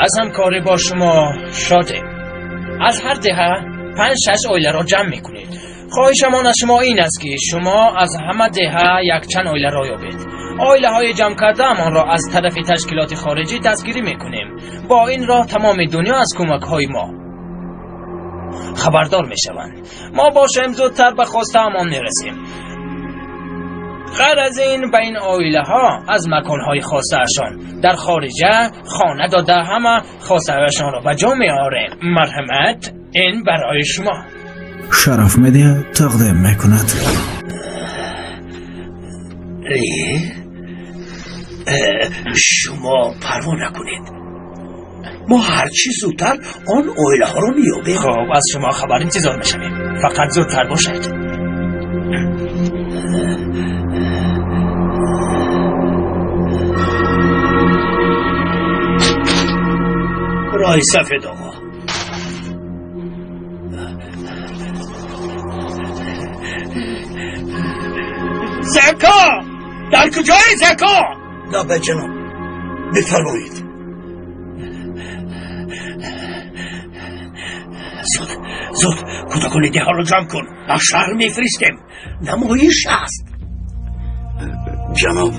Аз ҳамкорӣ бо шумо шодем. Аз ҳар деҳа 5-6 оиларо ҷамъ мекунед. Хоҳишамон аз шумо ин аст, ки шумо аз ҳама деҳа якчанд оиларо ёбед. Оилаҳои ҷамъ кардаамонро аз тарафи ташкилоти хориҷӣ дастгирӣ мекунем. Бо ин роҳ тамоми дунё аз кӯмакҳои мо хабардор мешаванд. Мо бошем зудтар ба хостаамон мерасем. Ғайр аз ин, ба ин оилаҳо аз маконҳои хостаашон дар хориҷа хона дода ҳама хостаҳояшонро ба ҷо меорем. Марҳамат, ин барои шумо. Шараф Медиа тақдим мекунад. Шумо парво накунед, мо ҳарчи зудтар он оилаҳоро меёбем. Хуб, аз шумо хабар интизор мешавем. Фақат зудтар бошед. Роҳи сафед, оғо. Зако, дар куҷои Зако? Лаббай, ҷаноб, бифармоед. Зуд, зуд кӯдакони деҳаро ҷамъ кун, ба шаҳр мефиристем, намоиш аст. Ҷаноб,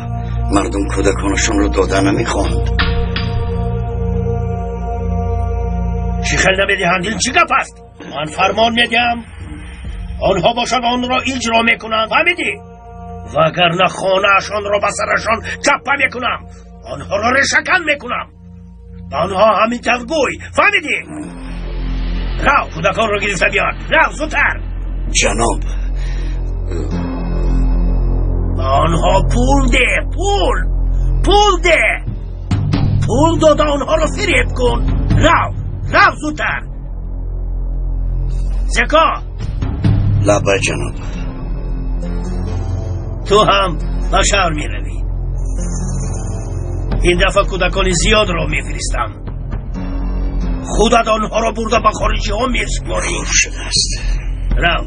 мардум кӯдаконашонро дода намехоҳанд. Чӣ хел намедиҳанд? Ин чӣ гап аст? Ман фармон медиҳам, онҳо бошад онро иҷро мекунанд, фаҳмидӣ? Вагарна хонаашонро ба сарашон чаппа мекунам, онҳоро решакан мекунам. Ба онҳо ҳамин тавр гӯй, фаҳмидӣ? Рав, кӯдаконро гирифта биёр, рав зудтар. Ҷаноб. Ба онҳо пул деҳ, пул, пул деҳ, пул дода онҳоро фиреб кун. Рав, рав зудтар. Зеко. Лаббай, ҷаноб. Ту ҳам ба шаҳр меравӣ. Ин дафъа кӯдакони зиёдро мефиристам, худат онҳоро бурда ба хориҷиҳо месупорӣ. Хуб шудааст. Рав.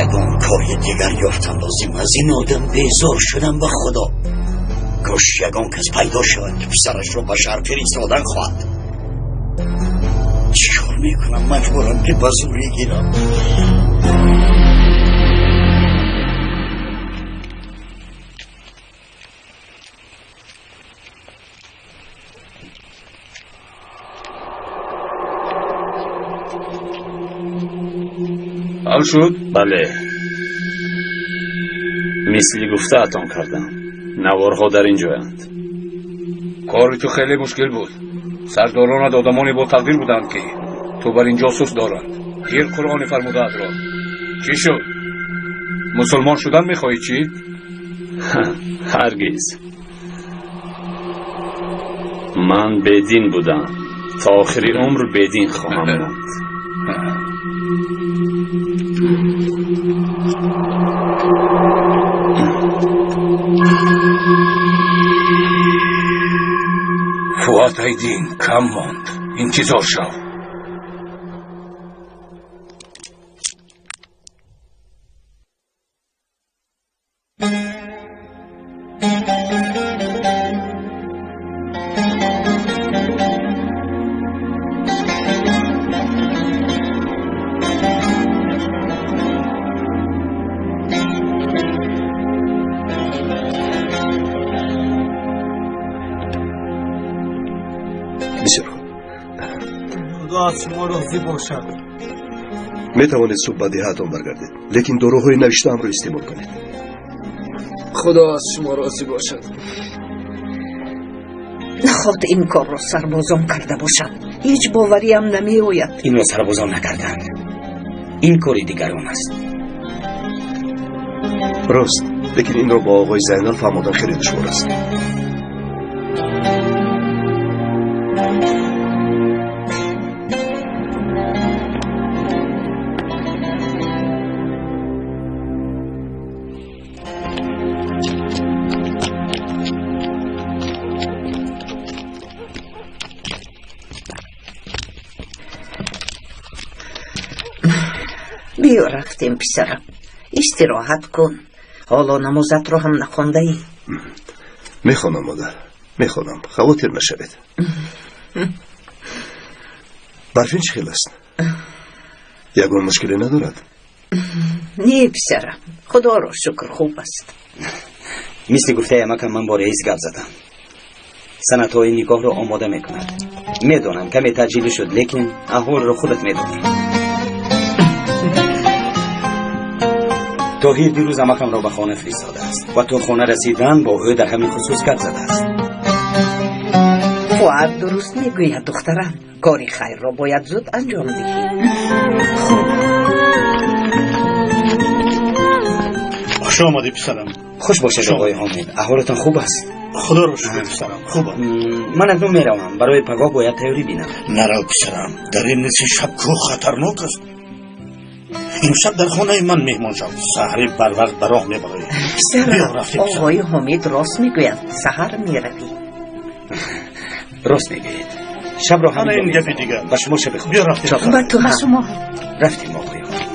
Ягон кори дигар ёфтан лозим. Аз ин одам безор шудам, ба худо. Кош ягон кас пайдо шавад, ки писарашро ба шаҳр фиристодан хоҳад. Чӣ кор мекунам? Маҷбурам, ки ба зурӣ гирам. Ҳал шуд? Бале, мисли гуфтаатон кардам. Наворҳо дар ин ҷоянд. Кори ту хеле мушкил буд. Сардоронат одамоне бо тақдир буданд, ки ту бар ин ҷосус доранд. Гир Қуръони фармудаатро. Чӣ шуд, мусулмон шудан мехоҳӣ, чӣ? Ҳаргиз. Ман бедин будам, то охири умр бедин хоҳам монд. Фуат Айдин, кам монд, интизор шав. Бисёр хуб. Худо аз шумо розӣ бошад. Метавонед субҳ ба деҳаатон баргардед, лекин доруҳои навиштаамро истеъмол кунед. Худо аз шумо розӣ бошад. Наход ин корро сарбозон карда бошанд. Ҳеҷ бовариам намеояд. Инро сарбозон накарданд, ин кори дигарон аст. Рост, лекин инро бо оғои Зайнал фаҳмодан хеле душвор аст. Биё, рафтем, писарам, истироҳат кун. Ҳоло намозатро ҳам нахондаӣ. Мехонам, модар. Мехонам, хавотир нашавед. Барфин чӣ хел аст? Ягон мушкиле надорад? Не, писарам, худоро шукр, хуб аст. Мисли гуфтаи амакам ман бо раис гап задам. Санадҳои никоҳро омода мекунад. Медонам каме таъҷилӣ шуд, лекин аҳволро худат медонӣ. Тоҳир дирӯз амакамро ба хона фиристодааст ва то хона расидан бо ӯ дар ҳамин хусус гап задааст. Фуад дуруст мегӯяд, духтарам. Кори хайрро бояд зуд анҷом диҳӣ. Хуб. Хуш омадӣ, писарам. Хуш бошед, оғои Ҳомид. Аҳволатон хуб аст? Худоро шукр, писарам, хубам. Ман акнун меравам. Барои пагоҳ бояд тайёрӣ бинам. Нарав, писарам. Дар ин нисфи шаб кӯҳ хатарнок аст. Имшаб дар хонаи ман меҳмон шав. Саҳари барвақт ба роҳ мебароӣ. Писарам, оғои Ҳомид рост мегӯяд. Саҳар меравӣ. Рост мегӯед. Шабро ҳам ин гапи дигар. Ба шумо шаби хуш. Биё рафтем. Ба ту ба шумо. Рафтем, оғои Ҳомид.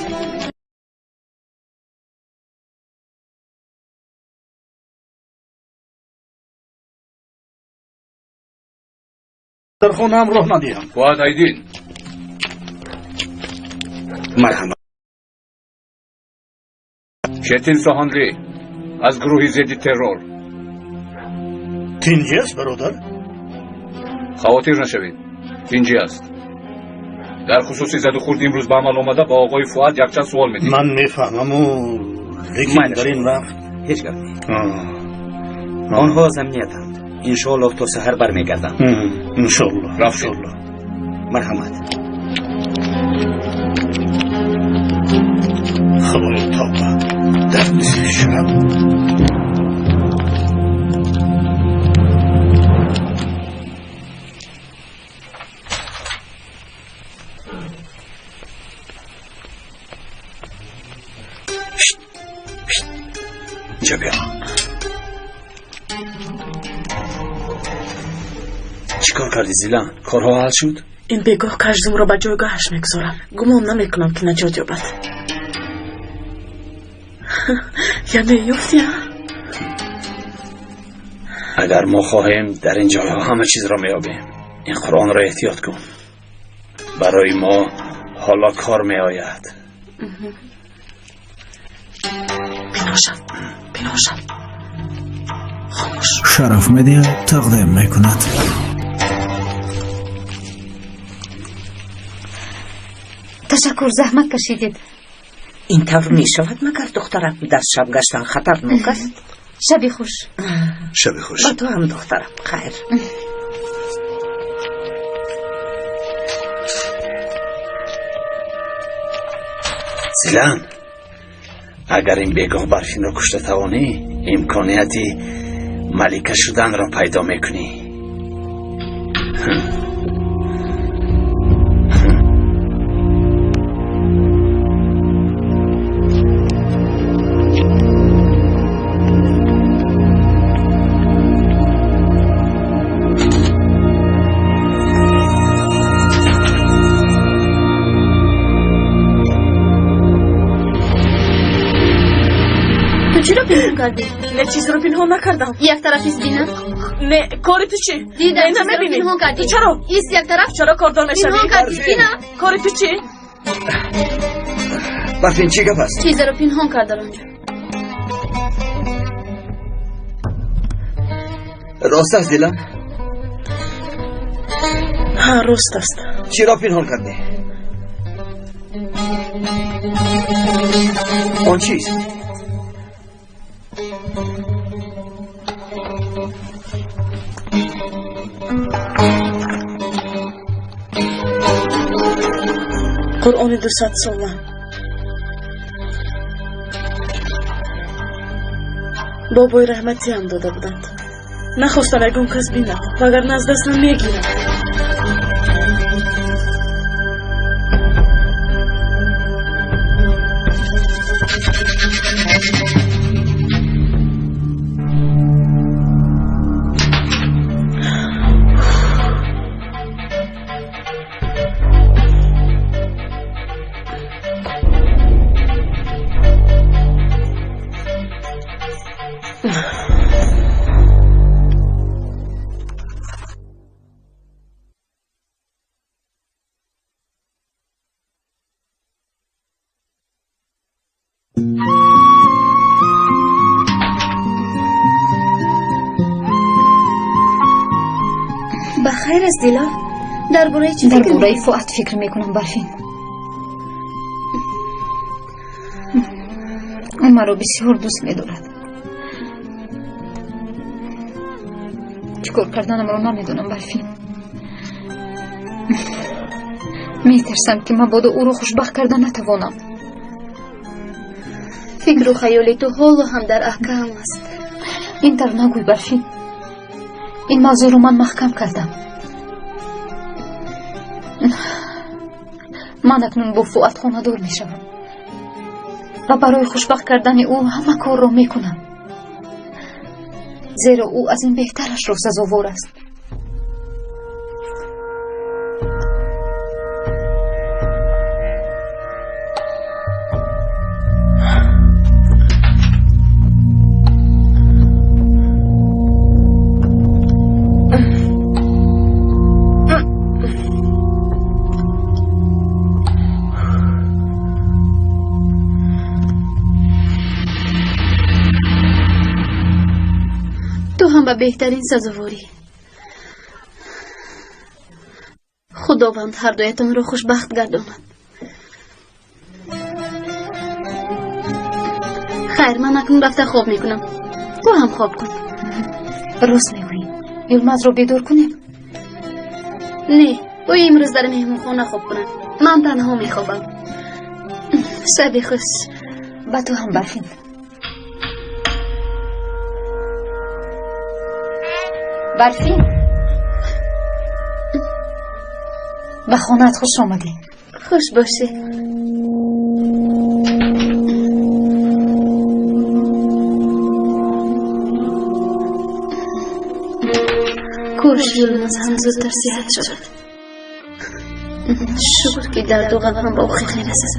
Дар хонаам роҳ надиҳам. Фуад Айдин. Марҳамат. Четин Соҳанли аз гурӯҳи зидди террор. Тинҷӣ аст, бародар? Хавотир нашавед, тинҷӣ аст. Дар хусуси задухӯрд имрӯз ба амал омада ба оғои Фуад якчанд суол медиҳем. Ман мефаҳмаму, лекин дар ин вақт ҳеҷ гап не. Онҳо аз амниятанд. Иншоаллоҳ то саҳар бармегарданд. Иншоаллоҳ. Рафтем. Марҳамат. Худои тавба, дар нисфи шаб. Инҷо биё. Чӣ кор кардӣ, Зилан? Корҳо ҳал шуд? Ин бегоҳ каждумро ба ҷойгоҳаш мегузорам. Гумон намекунам, ки наҷот ёбад. Яъне ёфтия? Агар мо хоҳем, дар ин ҷойҳо ҳама чизро меёбем. Ин Қуръонро эҳтиёт кун. Барои мо ҳоло кор меояд. Пинҳон шав, пинҳон шав. Хомӯш. Шараф Медиа тақдим мекунад. Ташаккур, заҳмат кашидед. Ин тавр мешавад магар, духтарам? Дар шаб гаштан хатарнок аст. Шаби хуш. Шаби хуш. Ба ту ҳам, духтарам, хайр. Зилан, агар ин бегоҳ Барфинро кушта тавонӣ, имконияти малика шуданро пайдо мекунӣ. Чиро пинҳон кардӣ? Не, чизро пинҳон накардам. Як тараф ист бинам. Не, кори ту чӣ? Дидам, Не, чизро намебинӣ. пинҳон кардӣ. Ту чаро? Ист як тараф. Чаро кордор мешавӣ? Пинҳон кардӣ, бинам. Кори ту чӣ? Барфин, чӣ гап аст? Чизро пинҳон кард дар онҷо. Рост аст, Дилан? Ҳа, рост аст. Чиро пинҳон кардӣ? Он чист? Қуръони 200 сола. Бобои раҳматиам дода буданд. Нахостам ягон кас бинад, вагарна аз дастам мегирад. Хайр аст, Дилор. Дар бораи чӣ Дар бораи Фуат фикр мекунам, Барфин. Ӯ маро бисёр дӯст медорад. Чӣ кор карданамро намедонам, Барфин. Метарсам, ки мабодо ӯро хушбахт карда натавонам. Фикру хаёли ту ҳоло ҳам дар аҳкам аст. Ин тавр нагӯй, Барфин. Ин мавзӯъро ман маҳкам кардам. Ман акнун бо Фуат хонадор мешавам ва барои хушбахт кардани ӯ ҳама корро мекунам, зеро ӯ аз ин беҳтарашро сазовор аст. Ту ҳам ба беҳтарин сазоворӣ. Худованд ҳардуятонро хушбахт гардонад. Хайр, ман акнун рафта хоб мекунам. Ту ҳам хоб кун. Рост мегӯӣ. Юлмазро бедор кунем? Не, ӯ имрӯз дар меҳмонхона хоб кунад. Ман танҳо мехобам. Шаби хуш. Ба ту ҳам, Барфин. Барфин, ба хонаат хуш омадӣ. Хуш бошӣ. Кош Юлмаз ҳам зудтар сиҳат шавад. Шукр, ки дарду ғам ҳам ба охир мерасад.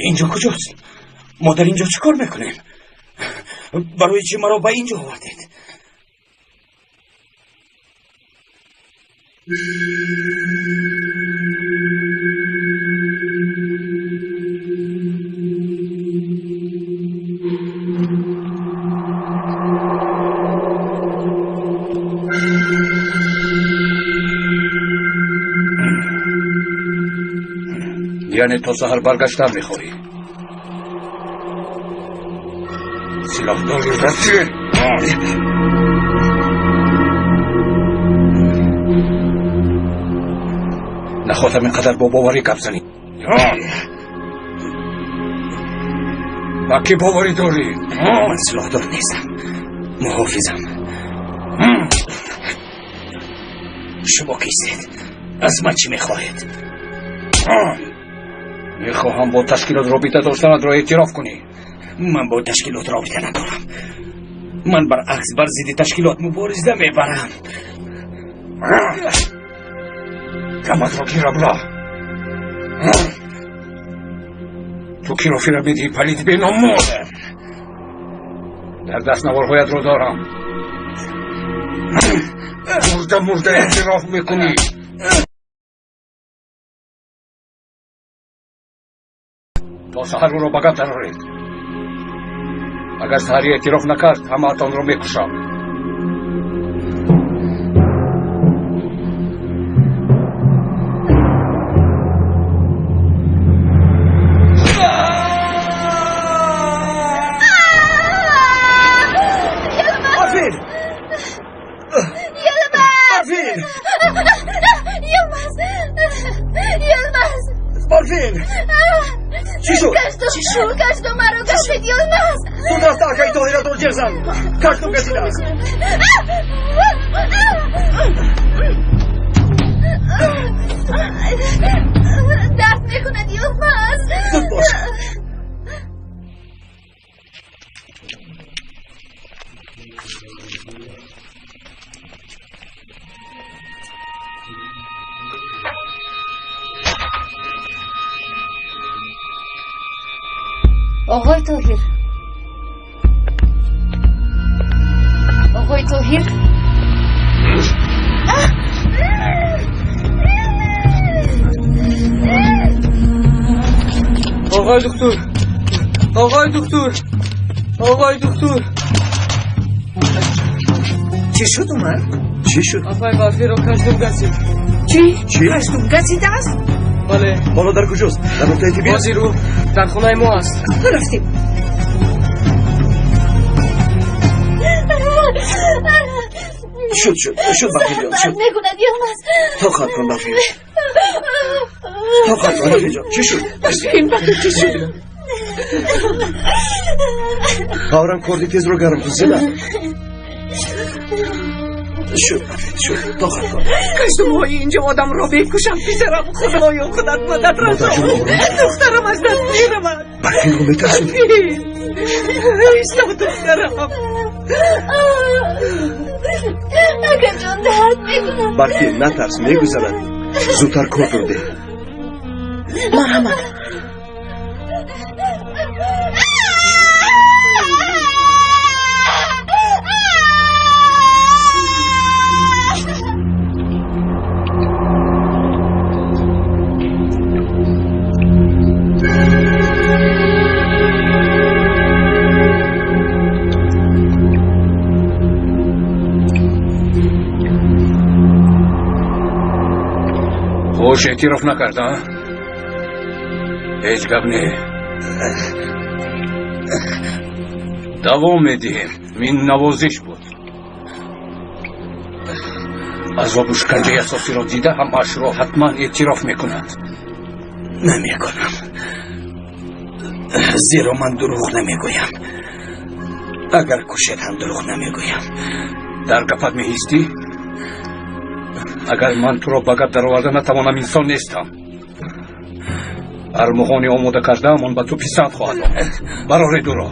اینجا کجاست؟ ما در اینجا چیکار میکنیم؟ برای چی مرا به اینجا آوردید؟ یعنی تا سحر برگشتن میخوری؟ سلاح داری رسی؟ نخواستم اینقدر با باوری گپ زنی. با کی باوری داری؟ من سلاح دار نیستم، محافظم. شما کیستید؟ از من چی میخواهید؟ میخواهم با تشکیلات رابطه داشتنت را اعتراف کنی. من با تشکیلات رابطه ندارم. من برعکس بر ضد تشکیلات مبارزه میبرم. کمت را گیر ابلا. تو کی را فیره میدهی پلید بیناموس؟ در دست نوارهایت را دارم. مرده مرده اعتراف میکنی. تا سحر او را به گپ درآورید. اگر سحری اعتراف نکرد همه‌تان را میکشم. آفرین! آفرین! یلمز! یلمز! آفرین! چی شد؟ چی شد؟ کشتو مرا گشید یلمز! زود رفته اکای توهیرا دور جر زن. کشتو گزیده است. درد میکند یلمز. زود باش. Оғои Тоҳир, оғои Тоҳир, оғои доктор, оғои доктор, оғои доктор. Чӣ шуд, Умар? Чӣ шуд? Апай Барфиро каждум газид. Чӣ? Каждум газидааст? Бале. Ҳоло дар куҷост? Дар нуқтаи тиббӣ? Ҳозир ӯ дар хонаи мо аст. Рафтем. Шуд, шуд, шуд, Барфин ҷон, шуд. Мекунад Йилмаз. Тоқат кун, Барфин. Тоқат кун, Барфин ҷон. Чӣ шуд? Барфин, ба ту чӣ шуд? Фавран корди тезро гарм кун, Зина. Шуд, Барфин, шуд. Тоқат кун. Каждумҳои инҷо одамро мекушанд, писарам. Худоё, худат мадад расон. Духтарам аз даст меравад. Барфинро метарсонӣ. Исто, духтарам. Акаҷон, дард мекунад. Барфин, натарс, мегузарад. Зудтар кордро деҳ. Марҳамат. Хош эътироф накард, а? Ҳеҷ гап не. Давом медиҳем. Мин навозиш буд. Азобу шиканҷаи асосиро дида ҳамаашро ҳатман эътироф мекунад. Намекунам. Зеро ман дурӯғ намегӯям. Агар кушед ҳам дурӯғ намегӯям. Дар гапат меҳистӣ? Агар ман туро ба гап дароварда натавонам, инсон нестам. Армуғони омода кардаам, он ба ту писанд хоҳад омад. Барори дуро.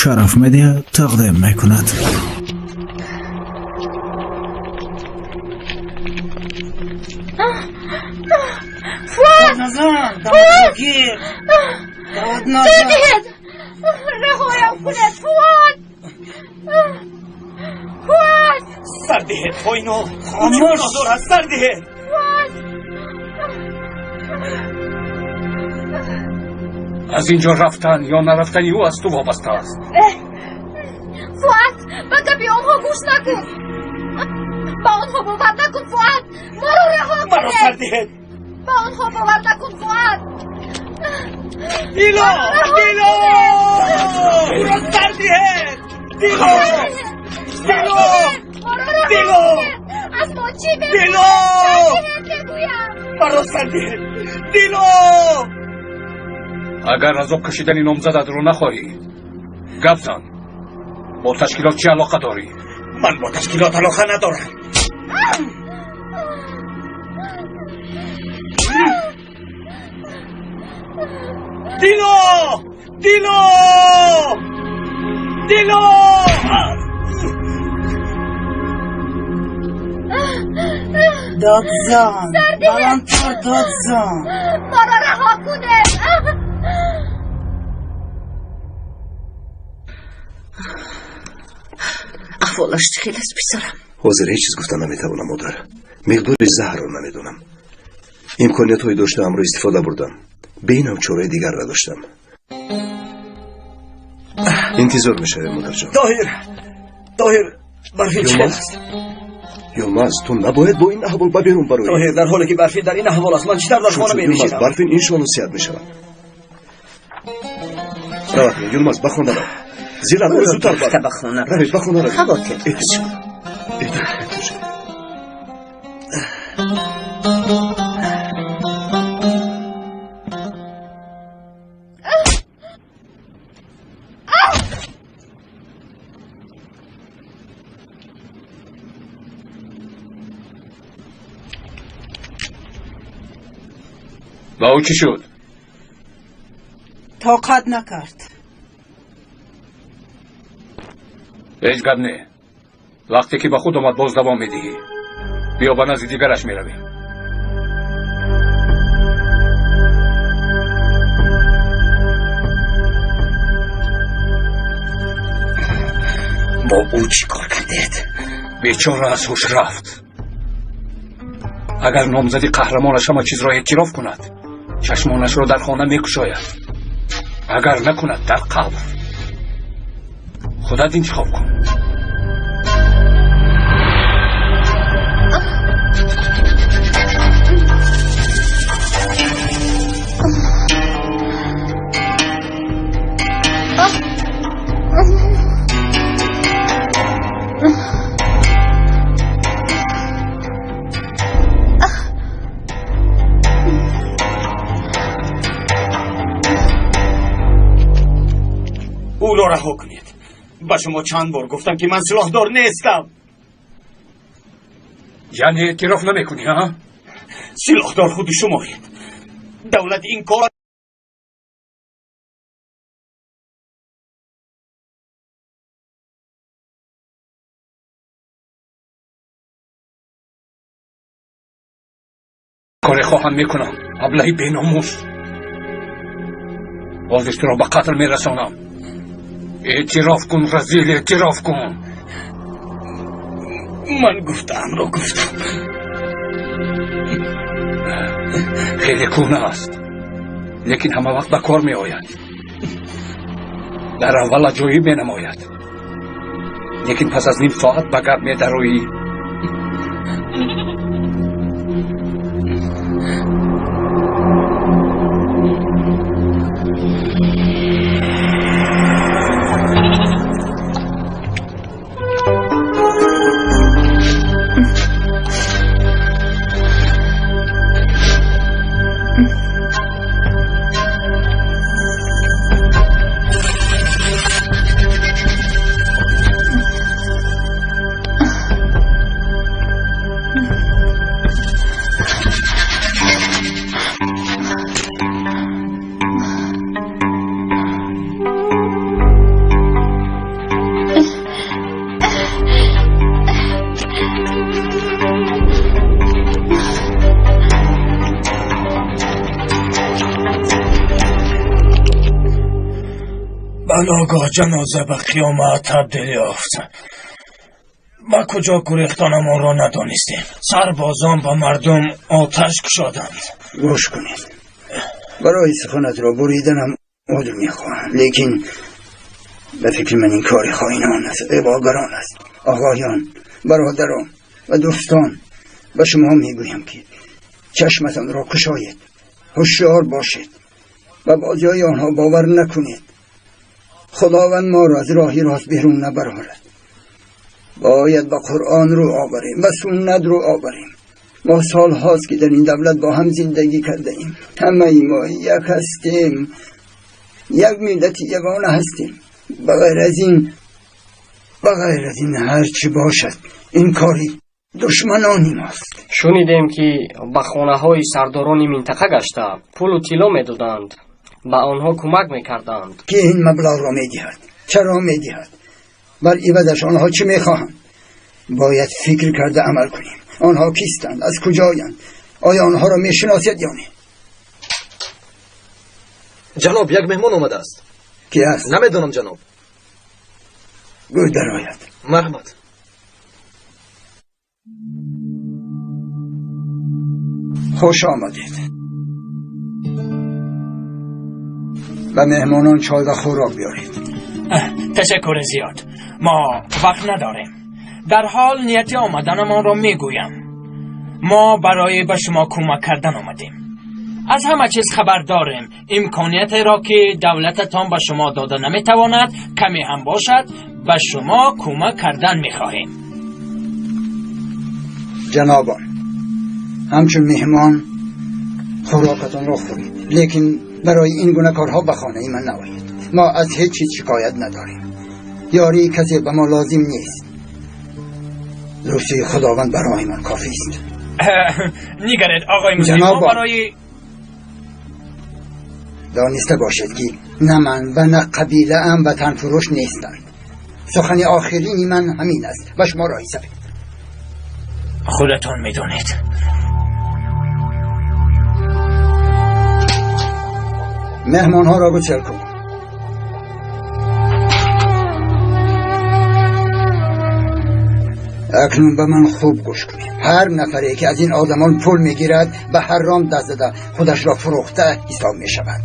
Шараф Медиа тақдим мекунад. Фуат! Фуат! Сар диҳед! Раҳоям кунед, Фуат! Фуат! Сар диҳед, пойно! Хомӯш! Гуноҳдор аст, сар диҳед! Фуат! Аз ин ҷо рафтан ё нарафтани ӯ аз ту вобаста аст. Фуат, ба гапи онҳо гӯш накун. Ба онҳо бовар накун, Фуат. Моро раҳо Маро кунед. сар диҳед! Ба онҳо бовар накун, Фуат. Дило! Дило! Ӯро сар диҳед! Дило! Дило! Моро раҳо Дило! кунед. Аз мо чӣ мехоҳед? Дило! Сар диҳед, мегӯям. Маро сар диҳед! Дило! Агар азоб кашидани номзадатро нахоҳӣ, гап зан. Бо ташкилот чӣ алоқа дорӣ? Ман бо ташкилот алоқа надорам. Дило! Дило! Дило! Додзон! Сар диҳед! Баландтар, додзон! Моро раҳо кунед. Аҳволаш чӣ хел аст, писарам? Ҳозир ҳеҷ чиз гуфта наметавонам, модар. Миқдори заҳрро намедонам. Имкониятҳои доштаамро истифода бурдам. Бе инам чораи дигар надоштам. Интизор мешавем, модарҷон. Тоҳир! Тоҳир, Барфин чӣ хел аст? Йилмаз, ту набояд бо ин аҳвол ба берун бароӣ. Тоҳир, дар ҳоле ки Барфин дар ин аҳвол аст, ман чӣ тавр дар хона Йилмаз, менишинам? Барфин иншоалло сиҳат мешавад. Равад, Йилмаз, ба хона рав. Зира, ӯ зудтар бар. Ба хона. Равед, ба хона равед. Хавотир. Эҳтиёт. Эҳтиёт. Ба ӯ чӣ шуд? Тоқат накард. Ҳеҷ гап не. Вақте ки ба худ омад, боз давом медиҳӣ. Биё, ба назди дигараш меравем. Бо ӯ чӣ кор кардед? Бечора аз ҳуш рафт. Агар номзади қаҳрамонаш ҳама чизро эътироф кунад, чашмонашро дар хона мекушояд. Агар накунад, дар қабр. Худат интихоб кун. Ӯро раҳо кунед. Ба шумо чанд бор гуфтам, ки ман силоҳдор нестам. Яъне эътироф намекунӣ, ҳа? Силоҳдор худи шумоед. Давлат ин кор Коре хоҳам мекунам, аблаҳи беномус. Бозиш туро ба қатл мерасонам. Эътироф кун, разил, эътироф кун. Ман гуфтаамро гуфтам. Хеле кӯҳна аст, лекин ҳама вақт ба кор меояд. Дар аввал аҷоиб менамояд, лекин пас аз ним соат ба гап медароӣ. Ба ногаҳ ҷаноза ба қиёмат табдил ёфт. Ба куҷо гурехтанамонро надонистем. Сарбозон ба мардум оташ кушоданд. Гӯш кунед, барои суханатро буриданам узр мехоҳам, лекин ба фикри ман ин кори хоинон аст, иғвогарон аст. Оғоён, бародарон ва дӯстон, ба шумо мегӯям, ки чашматонро кушоед, ҳушёр бошед ва бозиҳои онҳо бовар накунед. Худованд моро аз роҳи рост берун набарорад. Бояд ба Қуръон рӯ оварем, ба суннат рӯ оварем. Мо солҳост, ки дар ин давлат бо ҳам зиндагӣ кардаем. Ҳамаи мо як ҳастем, як миллати ягона ҳастем. Ба ғайр аз ин ҳар чӣ бошад, ин кори душманони мост. Шунидем, ки ба хонаҳои сардорони минтақа гашта пулу тилло медоданд, ба онҳо кӯмак мекарданд. Ки ин маблағро медиҳад? Чаро медиҳад? Бар ивазаш онҳо чӣ мехоҳанд? Бояд фикр карда амал кунем. Онҳо кистанд? Аз куҷоянд? Оё онҳоро мешиносед ё не? Ҷаноб, як меҳмон омадааст. Ки аст? Намедонам, ҷаноб. Гӯй дарояд. Марҳамат. Хуш омадед. Ба меҳмонон чой ва хӯрок биёред. Ташаккури зиёд. Мо вақт надорем. Дар ҳол нияти омаданамонро мегӯям. Мо барои ба шумо кӯмак кардан омадем. Аз ҳама чиз хабар дорем. Имкониятеро, ки давлататон ба шумо дода наметавонад, каме ҳам бошад, ба шумо кӯмак кардан мехоҳем. Ҷанобон, ҳамчун меҳмон хӯрокатонро хӯред, лекин барои ин гуна корҳо ба хонаи ман наоед. Мо аз ҳеҷ чиз шикоят надорем. Ёрии касе ба мо лозим нест. Лутфи Худованд барои ман кофист. Нигаред, оғои мусулмон, барои دانسته باشد که نه من و نه قبیله ام وطن فروش نیستند. سخن آخرین من همین است و شما راهی شوید. خودتان میدانید. مهمان ها را گسل کن. اکنون به من خوب گوش کنید. هر نفری که از این آدمان پول میگیرد به حرام دست زده خودش را فروخته حساب می شود،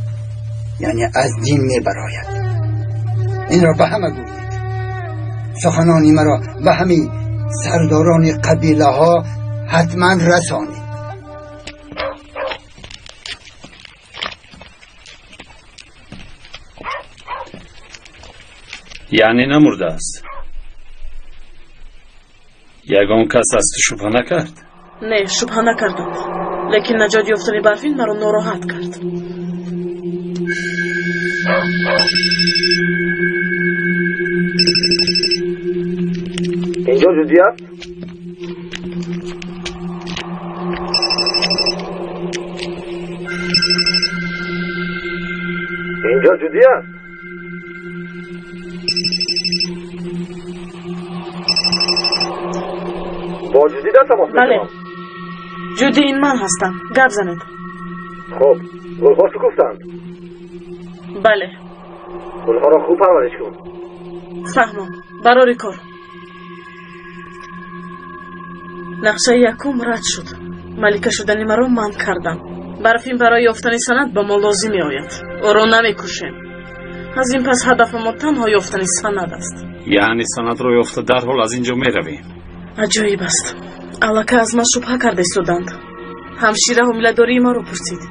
یعنی از دین می براید. این را به همه گویید. سخنانی مرا به همه سرداران قبیله ها حتما رسانید. یعنی نمرده است؟ یگان کس از تو شبهه نکرد؟ نه، شبهه نکردم، لیکن نجات یافتن برفین مرا ناراحت کرد. اینجا جدی است؟ اینجا جدی است؟ با جدی در تماس میشم. بله، جدی این من هستم. گپ زنید. خب، گلها شکفتند. بله. گلها را خوب پرورش کن. فهمم. برای کار. نقشه یکم رد شد. ملکه شدن مرا من کردم. برفین برای یافتن سند به ما لازم می آید. او را نمیکشیم. از این پس هدف ما تنها یافتن سند است. یعنی سند را یافته در حال از اینجا می رویم. عجایب است. аллака аз ман шубҳа карда истоданд. ҳамшира ҳомиладории маро пурсид.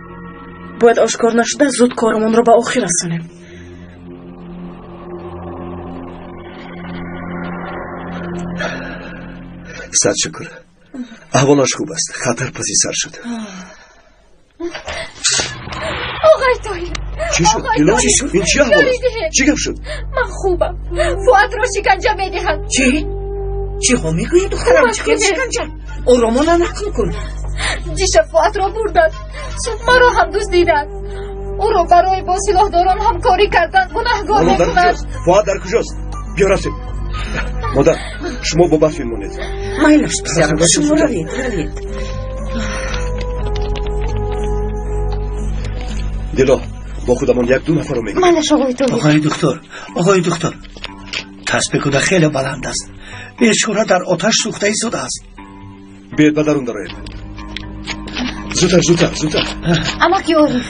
Бояд ошкор нашуда зуд корамонро ба охир расонем. Сад шукр, аҳволаш хуб аст. Хатар паси сар шуд. Оғои Тоҳир, чӣ шуд? Дило, чӣ шуд? Ин чӣ аҳвол аст? Чӣ гап шуд? Ман хубам. Фуадро шиканҷа медиҳанд. Чӣ? Чӣ ҳо мегӯӣ, духтарам? Чӣ хел шиканҷа? Оромона нақл кун. Диша Фуадро бурданд, маро ҳам дуздиданд. Ӯро барои бо силоҳдорон ҳамкорӣ кардан гунаҳгор мекунанд. Фуад дар куҷост? Биё рафтем. Модар, шумо бо Барфин монед. Майлаш, писарам, шумо равед, равед. Дило, бо худамон як-ду нафарро мегирем. Майлаш, оғои Тоҳир. Оғои духтур, оғои духтур, тасби куда хеле баланд аст. Бечора дар оташ сӯхта истодааст. Биёед ба дарун дароед. Зудтар, зудтар, зудтар. Амаки Ориф.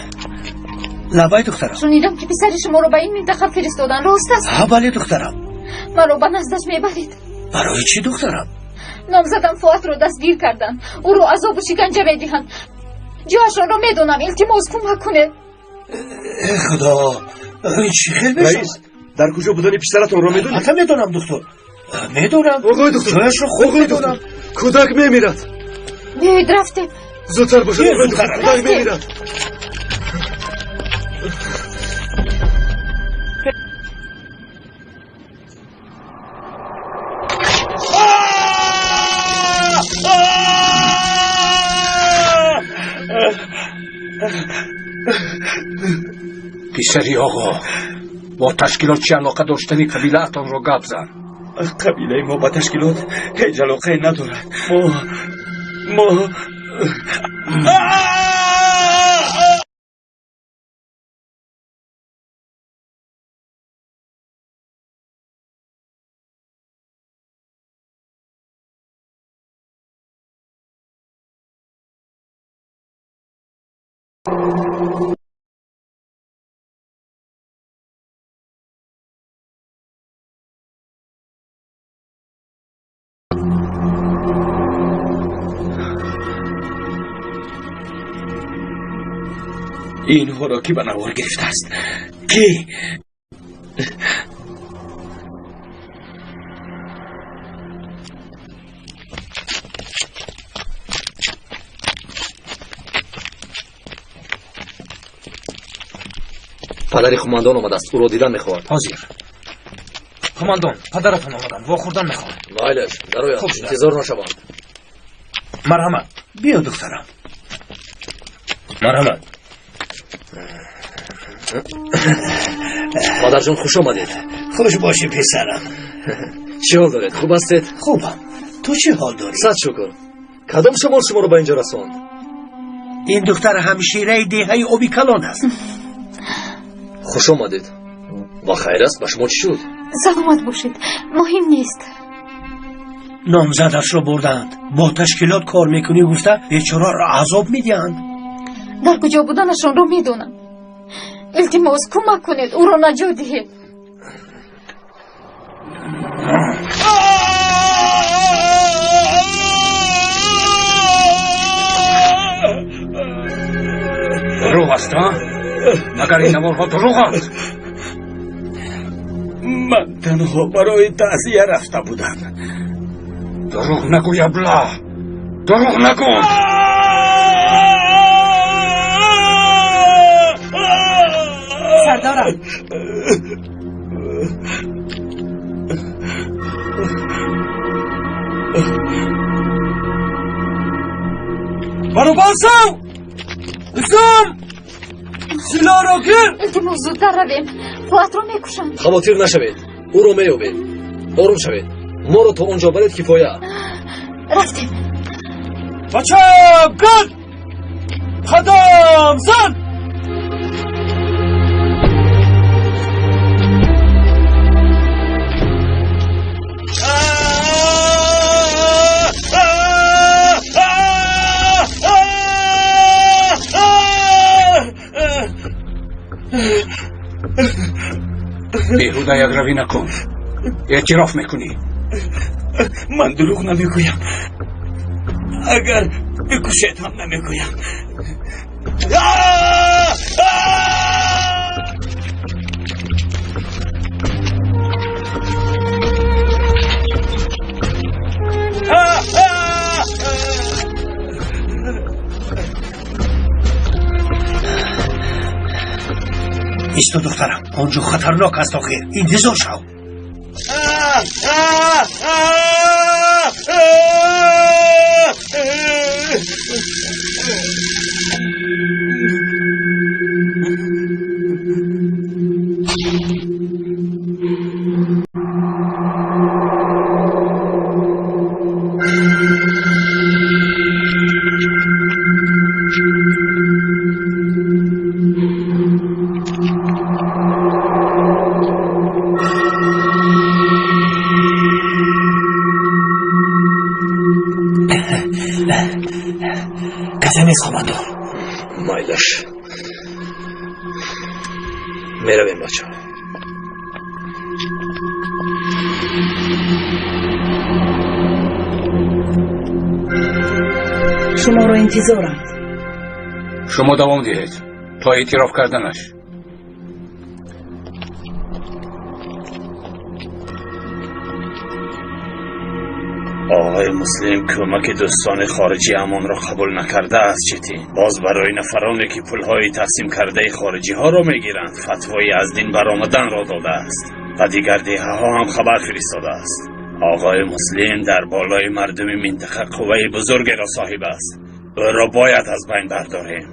Лабай, духтарам. Шунидам ки писари шуморо ба ин минтақа фиристоданд, рост аст? Ҳа, бале, духтарам. Маро ба наздаш мебаред? Барои чӣ, духтарам? Номзадам Фуатро дастгир карданд. Ӯро азобу шиканҷа медиҳанд. Ҷояшонро медонам, илтимос кӯмак кунед. Худо, ин чӣ хел мешавад? Раис, дар куҷо будани писаратонро медонед? Албатта медонам, духтур. Медонам. Оғои духтур, ҷояшро хуб оғои медонам. духтур, кӯдак мемирад. Биёед рафтем. Зудтар бошад, оғои духтур, кӯдак мемирад. Писари оғо, бо ташкилот чӣ алоқа доштани қабилаатонро гап зан. Қабилаи мо ба ташкилот ҳеҷ алоқае надорад. Мо инҳоро ки ба навор гирифтааст? Кӣ? Падари қумандон омадааст, ӯро дидан мехоҳад. Ҳозир. Қумандон, падаратон омаданд, вохӯрдан мехоҳанд. Майлаш, дарояд, Хуб шуда. Интизор нашаванд. Марҳамат. Биё, духтарам. Марҳамат. Модарҷон, хуш омадед. Хуш бошӣ, писарам. Чӣ ҳол доред? Хуб ҳастед? Хубам. Ту чӣ ҳол дорӣ? Сад шукр. Кадом шамол шуморо ба инҷо расонд? Ин духтар ҳамшираи деҳаи оби калон аст. Хуш омадед. Ва хайр аст, ба шумо чӣ шуд? Саломат бошед, муҳим нест. Номзадашро бурдаанд. Бо ташкилот кор мекунӣ гуфта бечораро азоб медиҳанд. Дар куҷо буданашонро медонам. Илтимос, кӯмак кунед, ӯро наҷот диҳед. Дурӯғ аст, а? Магар ин наворҳо дурӯғанд? Ман танҳо барои таъзия рафта будам. Дурӯғ нагӯй, абла! Дурӯғ нагӯ! Сардорам. Баробар шав! Исом! Силоҳро гир! Илтимос, зудтар равем. Фуатро мекушанд. Хавотир нашавед. Ӯро меёбед. Ором шавед. Моро то он ҷо баред кифоя. Рафтем. Бача, гир! Қадам зан! Беҳуда якравӣ накун. Эътироф мекунӣ. Ман дурӯғ намегӯям. Агар бикушед ҳам намегӯям. Исто, духтарам, он ҷо хатарнок аст охир. Интизор шав. Касе нест, командор. Майлаш. Меравем, бачаҳо. Шуморо интизоранд. Шумо давом диҳед то эътироф карданаш. Оғои Муслим кӯмаки дӯстони хориҷиамонро қабул накардааст, Четин. Боз барои нафароне ки пулҳои тақсимкардаи хориҷиҳоро мегиранд, фатвои аз дин баромаданро додааст. Ба дигар деҳаҳо ҳам хабар фиристодааст. Оғои Муслим дар болои мардуми минтақа қувваи бузургеро соҳиб аст. Ӯро бояд аз байн бардорем.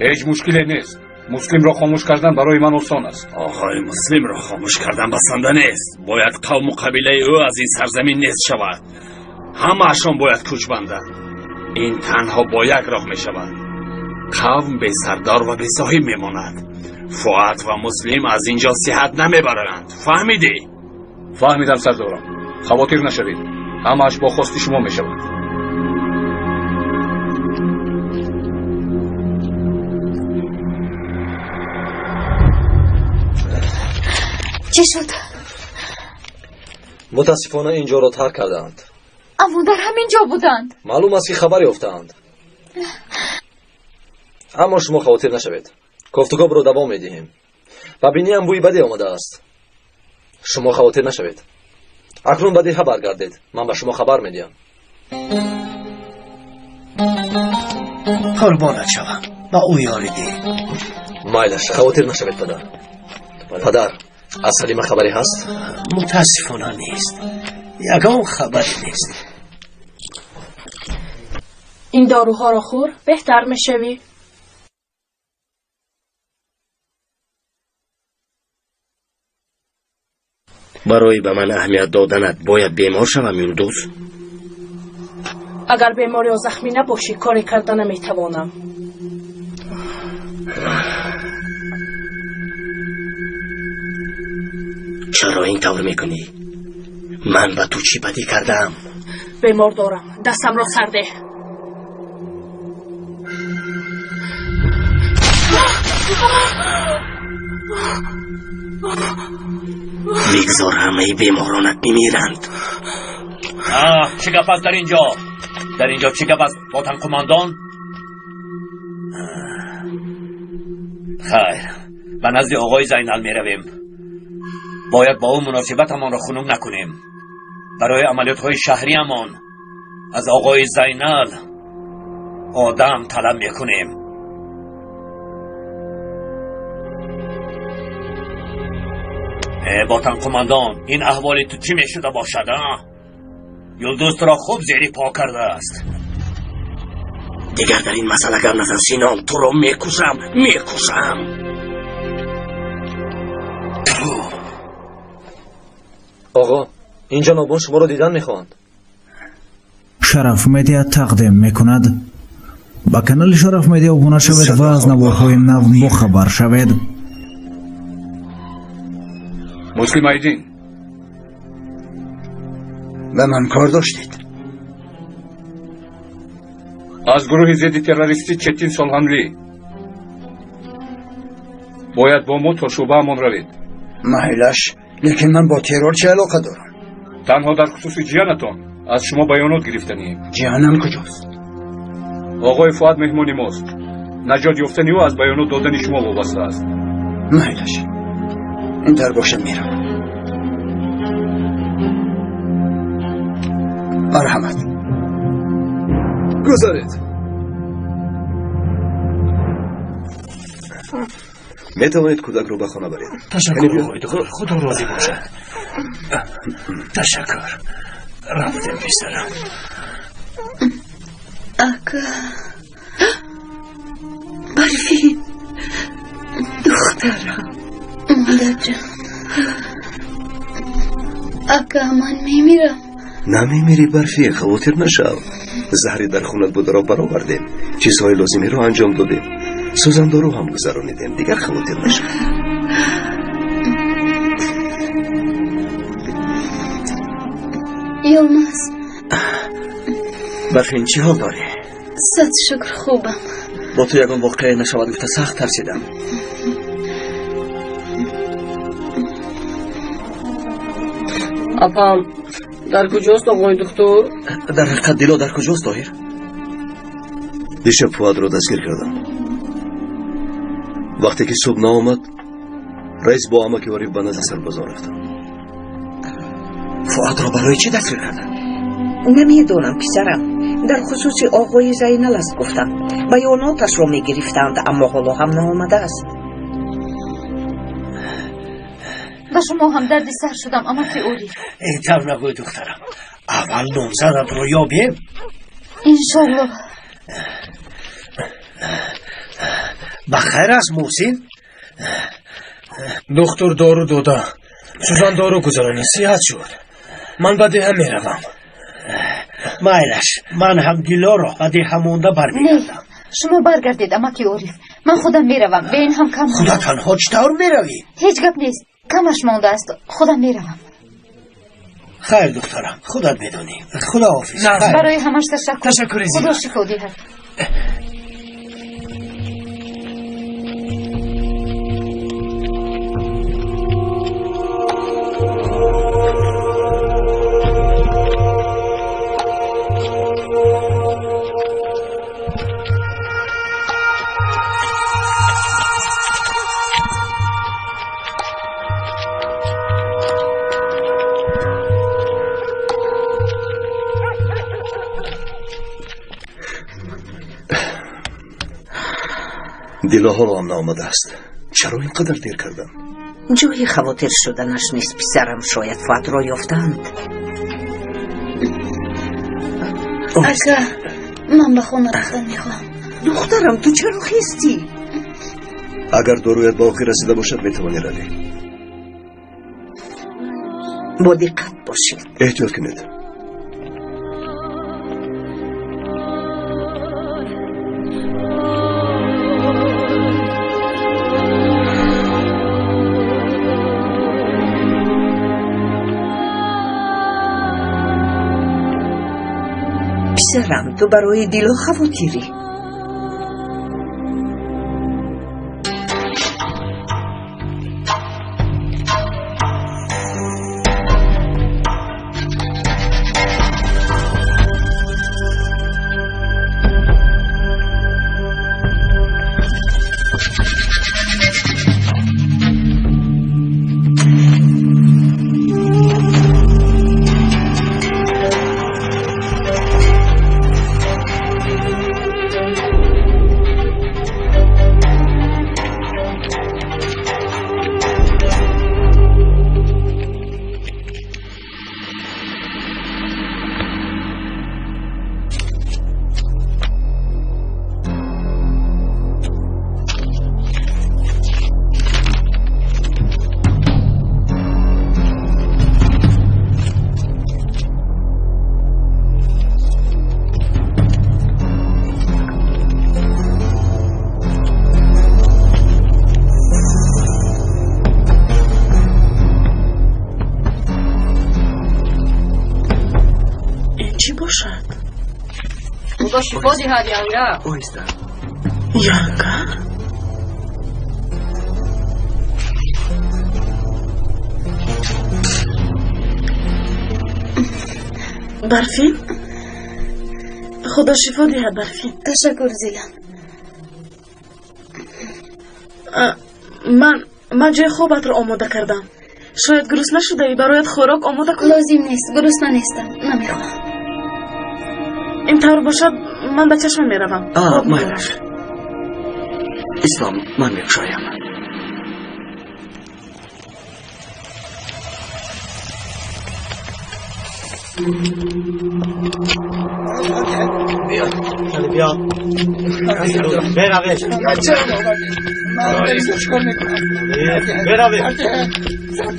Ҳеҷ мушкиле нест. Муслимро хомӯш кардан барои ман осон аст. Оғои Муслимро хомӯш кардан басанда нест. Бояд қавму қабилаи ӯ аз ин сарзамин нест шавад. Ҳамаашон бояд кӯч банданд. Ин танҳо бо як роҳ мешавад. Қавм бесардор ва бесоҳиб мемонад. Фуат ва Муслим аз ин ҷо сиҳат намебаранд. Фаҳмидӣ? Фаҳмидам, сардорам. Хавотир нашавед. Ҳамааш бо хости шумо мешавад. Чӣ шуд? Мутаассифона ин ҷоро тарк кардаанд. Аммо дар ҳамин ҷо буданд. Маълум аст, ки хабар ёфтаанд. Аммо шумо хавотир нашавед. Кофтукобро давом медиҳем. Ба биниам бӯи баде омадааст. Шумо хавотир нашавед. Акнун ба деҳа баргардед. Ман ба шумо хабар медиҳам. Қурбонат шавам. Ба ӯ ёрӣ деҳ. Майлаш, хавотир нашавед, падар. Падар, аз Салима хабаре ҳаст? Мутаассифона нест. Ягон хабаре нест. Ин доруҳоро хӯр, беҳтар мешавӣ. Барои ба ман аҳамият доданат бояд бемор шавам, Юлдуз? Агар бемор ё захмӣ набошӣ, коре карда наметавонам. Чаро ин тавр мекунӣ? Ман ба ту чӣ бадӣ кардаам? Бемор дорам, дастамро сар деҳ. Бигзор ҳамаи беморонат бимиранд. Чӣ гап аст дар инҷо? Дар инҷо чӣ гап аст, ботан қумандон? Хайр, ба назди оғои Зайнал меравем. Бояд бо ӯ муносибатамонро хунук накунем. Барои амалиётҳои шаҳриамон аз оғои Зайнал одам талаб мекунем. Ботан қумандон, ин аҳволи ту чӣ мешуда бошад, а? Юлдуз туро хуб зери по кардааст. Дигар дар ин масъала гап назан, Синон, туро мекушам, мекушам. Оғо, ин ҷанобон шуморо дидан мехоҳанд. Шараф Медиа тақдим мекунад. Ба канали Шараф Медиа обуна шавед ва аз наворҳои нав бохабар шавед. Муслим Айдин, ба ман кор доштед? Аз гурӯҳи зидди террористӣ Четин Солҳамлӣ. Бояд бо мо то шӯъбаамон равед. Майлаш, лекин ман бо террор чӣ алоқа дорам? Танҳо дар хусуси ҷиянатон аз шумо баёнот гирифтанием. Ҷиянам куҷост? Оғои Фуад меҳмони мост. Наҷот ёфтани ӯ аз баёнот додани шумо вобаста аст. Майлаш, ин тар бошад, меравам. Марҳамат. Гузаред. Метавонед кӯдакро ба хона баред. Ташаккур, оғои доктор, худо розӣ бошад. Ташаккур. Рафтем, писарам. Ака, Барфин, духтарам. Модарҷон, ака, ман мемирам. Намемирӣ, Барфи, хавотир нашав. Заҳри дар хунат бударо баровардем, чизҳои лозимиро анҷом додем, сӯзандору ҳам гузаронидем. Дигар хавотир нашав. Йилмаз. Барфин, чӣ ҳол дорӣ? Сад шукр, хубам. Бо ту ягон воқеа нашавад гуфта сахт тарсидам. Апам, дар куҷост оғои духтур? Дар ҳақиқат Дило дар куҷост, Тоҳир? Дишаб Фуадро дастгир кардам. Вақте ки субҳ наомад, раис бо амаки Ориф ба назди сарбозон рафтам. Фуадро барои чӣ дастгир карданд? Намедонам, писарам. Дар хусуси оғои Зайнал аст гуфтам. Баёноташро мегирифтанд, аммо ҳоло ҳам наомадааст. Ба шумо ҳам дарди сар шудам, амаки Ориф. Ин тавр нагӯй, духтарам. Аввал номзадатро ёбем. Иншоллоҳ. Ба хайр аст, Муҳсин? Доктор дору дода, сӯзандору гузаронӣ, сиҳат шуд. Ман ба деҳа меравам. Майлаш, ман ҳам Дилоро ба деҳа монда бармегардам. Шумо баргардед, амаки Ориф. Ман худам меравам. Бе ин ҳам кам. Худа танҳо чӣ тавр меравӣ? Ҳеҷ гап нест, камаш мондааст. Худам меравам. Хайр, духтарам, худат медонӣ. Худоҳофиз. Барои ҳамаш ташаккур. Ташаккури зиёд. Худо шифо диҳад. Дило ҳоло ҳам наомадааст. Чаро ин қадар дер кардам? Ҷои хавотир шуданаш нест, писарам. Шояд Фуадро ёфтанд. Ака, ман ба хона рафтан мехоҳам. Духтарам, ту чаро хестӣ? Агар доруят ба охир расида бошад, метавонӣ равӣ. Бо диққат бошед. Эҳтиёт кунед. Писарам, ту барои Дило хавотирӣ? Худо шифо диҳад, янга. Оҳиста. Янга? Барфин? Худо шифо диҳад, Барфин. Ташаккур, Зилан. Ман ҷои хобатро омода кардам. Шояд гурусна шудаӣ, бароят хӯрок омода кунам? Лозим нест, гурусна нестам, намехоҳам. Ин тавр бошад, ман ба чашма меравам. Майлаш. Ислом, ман мекушоям. Биё, биё. Беравеш. Беравеш.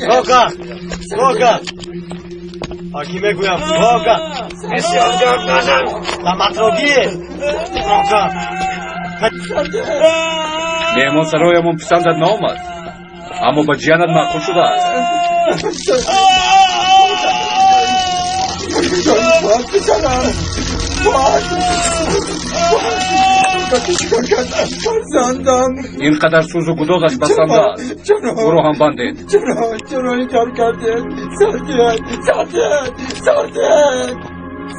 Рока, рока. Аки мегӯям, рока. Бисёр гап назан. Ламатро гир. Рока. Меҳмонсароямон писандат наомад, аммо ба ҷиянат маъқул шудааст. Ин қадар сӯзу гудозаш басанда аст. Ӯро ҳам бандед. Чаро ин кор кардед? Сардиҳед, сардиҳед, сардиҳед,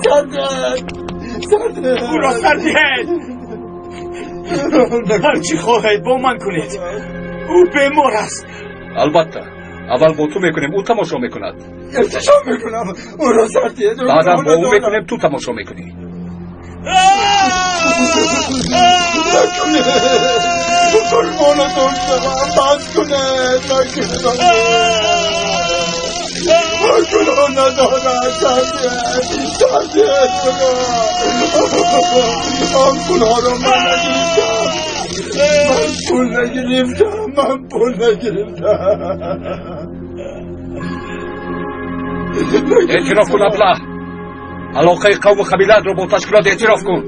сардиҳед, сардиҳед. Ӯро сардиҳед. Ҳар чӣ хоҳед бо ман кунед. Ӯ бемор аст. Албатта, аввал бо ту мекунем, ӯ тамошо мекунад. Иртишо мекунам, ӯро сардиҳед. Баъдан бо ӯ мекунем, ту тамошо мекунӣ. Накунед, қурбонатон шавам, бас кунед, накунед. Гуноҳ надорад, сардиҳед, сардиҳед ӯро. Он пулҳоро ман нагирифтам, ман пул нагирифтам, ман пул нагирифтам. Эътироф кун, аблаҳ. Алоқаи қавму қабилаатро бо ташкилот эътироф кун.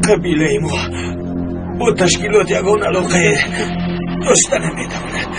Қабилаи мо бо ташкилот ягон алоқае дошта наметавонад.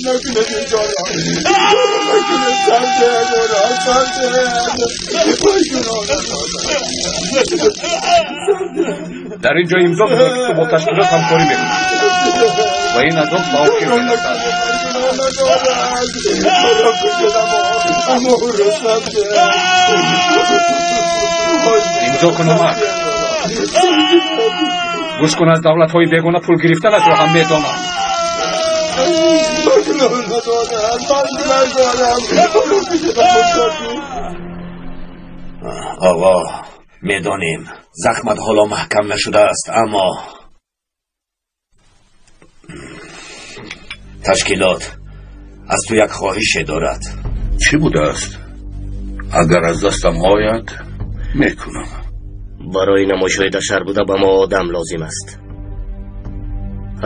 نکنه این کارا، نکنه، سردیه ورا، Дар ин ҷо имзо гузор, ки ту бо ташкилот ҳамкорӣ мекунӣ ва ин азоб ба охир мерасад. Имзо кун, Умар. Гӯш кун, аз давлатҳои бегона пул гирифтанатро ҳам медонам. Оғо, медонем, захмат ҳоло маҳкам нашудааст, аммо ташкилот аз ту як хоҳише дорад. Чӣ будааст? Агар аз дастам ояд, мекунам. Барои намоишҳои дар шаҳр буда ба мо одам лозим аст.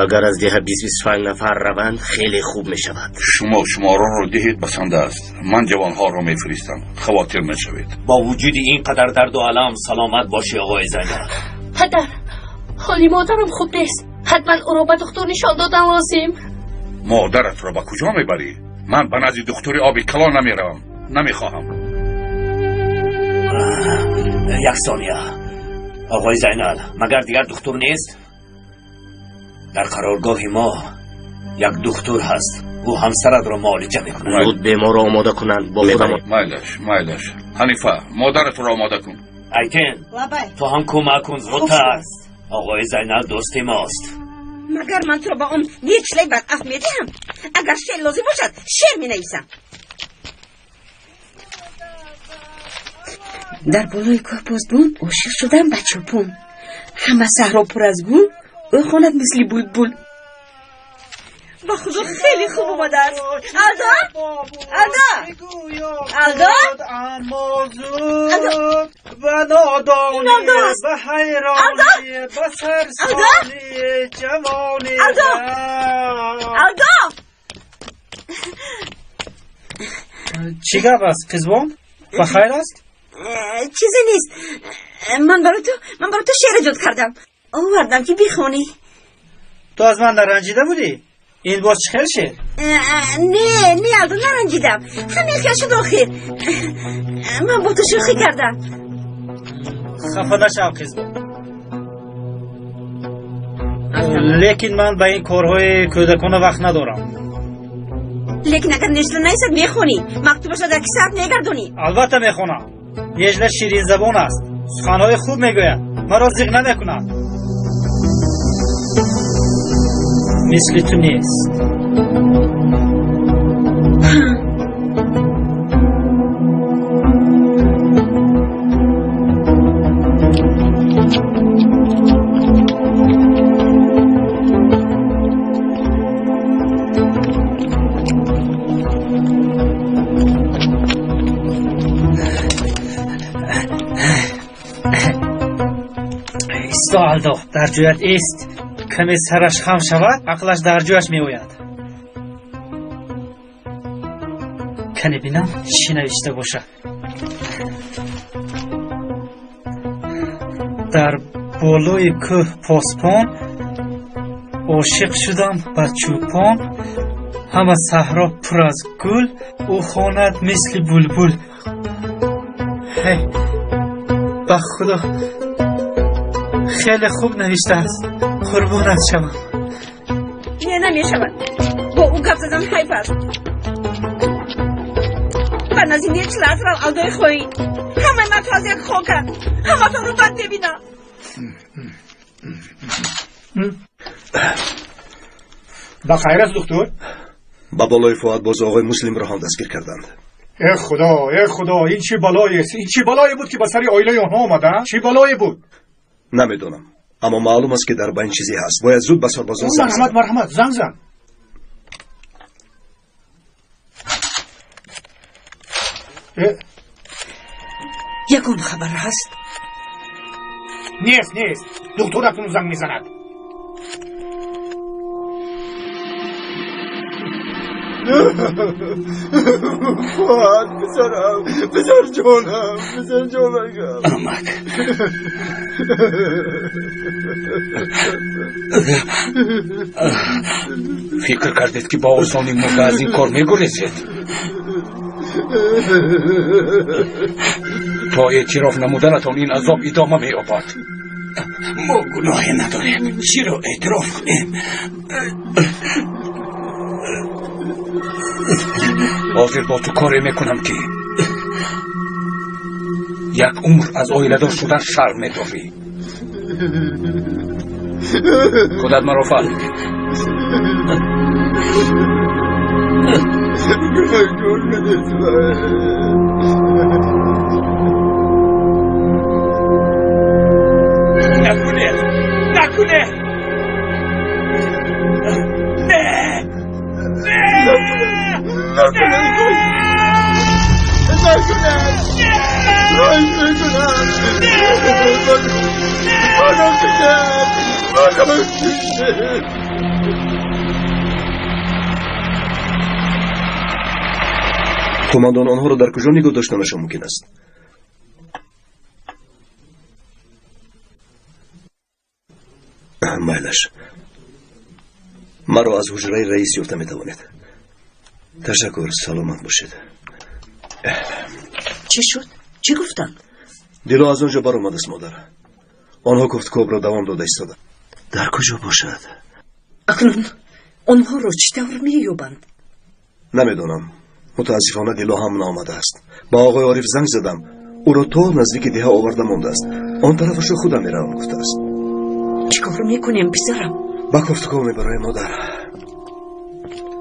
Агар аз деҳа 20-25 нафар раванд, хеле хуб мешавад. Шумо шуморонро диҳед, басанда аст. Ман ҷавонҳоро мефиристам, хавотир нашавед. Бо вуҷуди ин қадар дарду алам саломат бошӣ, оғои Зайнал. Падар, ҳоли модарам хуб нест. Ҳатман ӯро ба духтур нишон додан лозим. Модаратро ба куҷо мебарӣ? Ман ба назди духтури оби калон намеравам. Намехоҳам. Як сония. Оғои Зайнал, магар дигар духтур нест? Дар қароргоҳи мо як духтур ҳаст. Ӯ ҳамсаратро муолиҷа мекунад. Зуд беморро омода кунанд. Бо худам. Майлаш, майлаш. Ҳанифа, модаратро омода кун. Айтен, ту ҳам кӯмак кун, зудтар. Оғои Зайнал дӯсти мост. Магар ман туро ба он нечлай бадаф медиҳам? Агар шеър лозим бошад, шеър менависам. Дар болои кӯҳ посбон ошиқ шудам ба чӯпон. Ҳама саҳро пур аз гул, ӯ хонад мисли булбул. Ба худо хеле хуб омадааст. Алдо? Алдо? Алдо? Ба нодонӣ, ба ҳайронӣ, ба сарсонӣ ҷавонӣ. Алдо! Алдо! Чӣ гап аст, қизбон? Ба хайр аст? Чизе нест. Ман барои ту шеър эҷод кардам. Овардам ки бихонӣ. Ту аз ман наранҷида будӣ? Ин боз чӣ хел шеър? Не, не, Алдо, наранҷидам. Ҳамин хел шуд охир. Ман бо ту шӯхӣ кардам. Хафа нашав, қизбон. Лекин ман ба ин корҳои кӯдакона вақт надорам. Лекин агар Нежла наисад, мехонӣ. Мактубашро дар кисаат мегардонӣ. Албатта мехонам. Нежла ширинзабон аст. Суханҳои хуб мегӯяд. Маро зиқ намекунад. Мисли ту нест. Исто, Алдо, дар ҷоят ист. Каме сараш хам шавад, ақлаш дар ҷояш меояд. Кане бинам, чӣ навишта бошад. Дар болои кӯҳ посбон ошиқ шудам ба чӯпон. Ҳама саҳро пур аз гул, ӯ хонад мисли булбул. Ҳей, ба худо хеле хуб навиштааст. Қурбонат шавам. Не, намешавад. Бо ӯ гап задан ҳайф аст. Ба назди Нечла рав, Алдои хоин. Ҳамаи ман ту аз як хоканд. Ҳаматонро бад мебинам. Ба хайр аст, духтур? Ба болои Фуад боз оғои Муслимро ҳам дастгир карданд. Э худо, э худо, ин чӣ балоест? Ин чӣ балое буд, ки ба сари оилаи онҳо омада? Чӣ балое буд? Намедонам, аммо маълум аст, ки дар байн чизе ҳаст. Бояд зуд ба сарбозон занг Марҳамат, марҳамат, занг зан. Ягон хабар ҳаст? Нест, нест. Духтур акнун занг мезанад. Фуад, писарам, писарҷонам, писарҷонакам. Амак. Фикр кардед, ки бо осонӣ мурда аз ин кор мегурезед? То эътироф намуданатон ин азоб идома меёбад. Мо гуноҳе надорем, чиро эътироф кунем? Ҳозир бо ту коре мекунам, ки як умр аз оиладор шудан шарм медорӣ. Худат маро фаҳмидӣ. Накунед, накунед! Не! Не! Накунед! Накунед! Қумандон, онҳоро дар куҷо нигоҳ доштанашон мумкин аст? Майлаш, маро аз ҳуҷраи раис ёфта метавонед. Ташаккур, саломат бошед. Чӣ шуд? Чӣ гуфтанд? Дило аз он ҷо баромадааст, модар. Онҳо кофтукобро давом дода истода. Дар куҷо бошад? Акнун онҳоро чӣ тавр меёбанд? Намедонам. Мутаассифона, Дило ҳам наомадааст. Ба оғои Ориф занг задам, ӯро то наздики деҳа оварда мондааст. Он тарафашро худам меравам, гуфтааст. Чӣ кор мекунем, писарам? Ба кофтукоб мебароем, модар.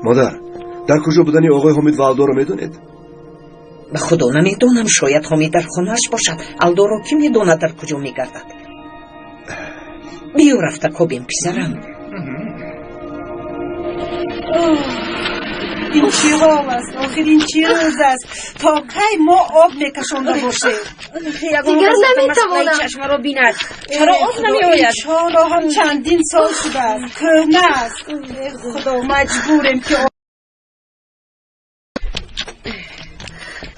Модар, дар куҷо будани оғои Ҳомид ва Алдоро медонед? Ба худо, намедонам. Шояд Ҳомид дар хонааш бошад. Алдоро кӣ медонад, дар куҷо мегардад. Биё, рафта кобем, писарам. Ин чӣ ҳол аст? Охир ин чӣ рӯз аст? То кай мо об мекашонда бошем? Дигар наметавонам. Чашмаро бинад, чаро об намеояд? Чоро ҳам чандин сол шудааст, кӯҳна аст. Худо, маҷбурем ки.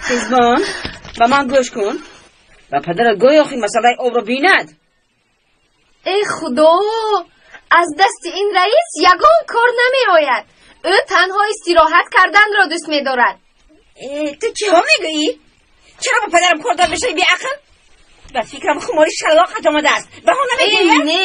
Хизбон, ба ман гӯш кун. Ба падарат гӯй, охир масъалаи обро бинад. Э худо, аз дасти ин раис ягон кор намеояд. Ӯ танҳо истироҳат карданро дӯст медорад. Ту чиҳо мегӯӣ? Чаро ба падарам кордор мешавӣ, беақл? Ба фикрам, хумори шалоқат омадааст. Баҳона мегӯӣ? Не.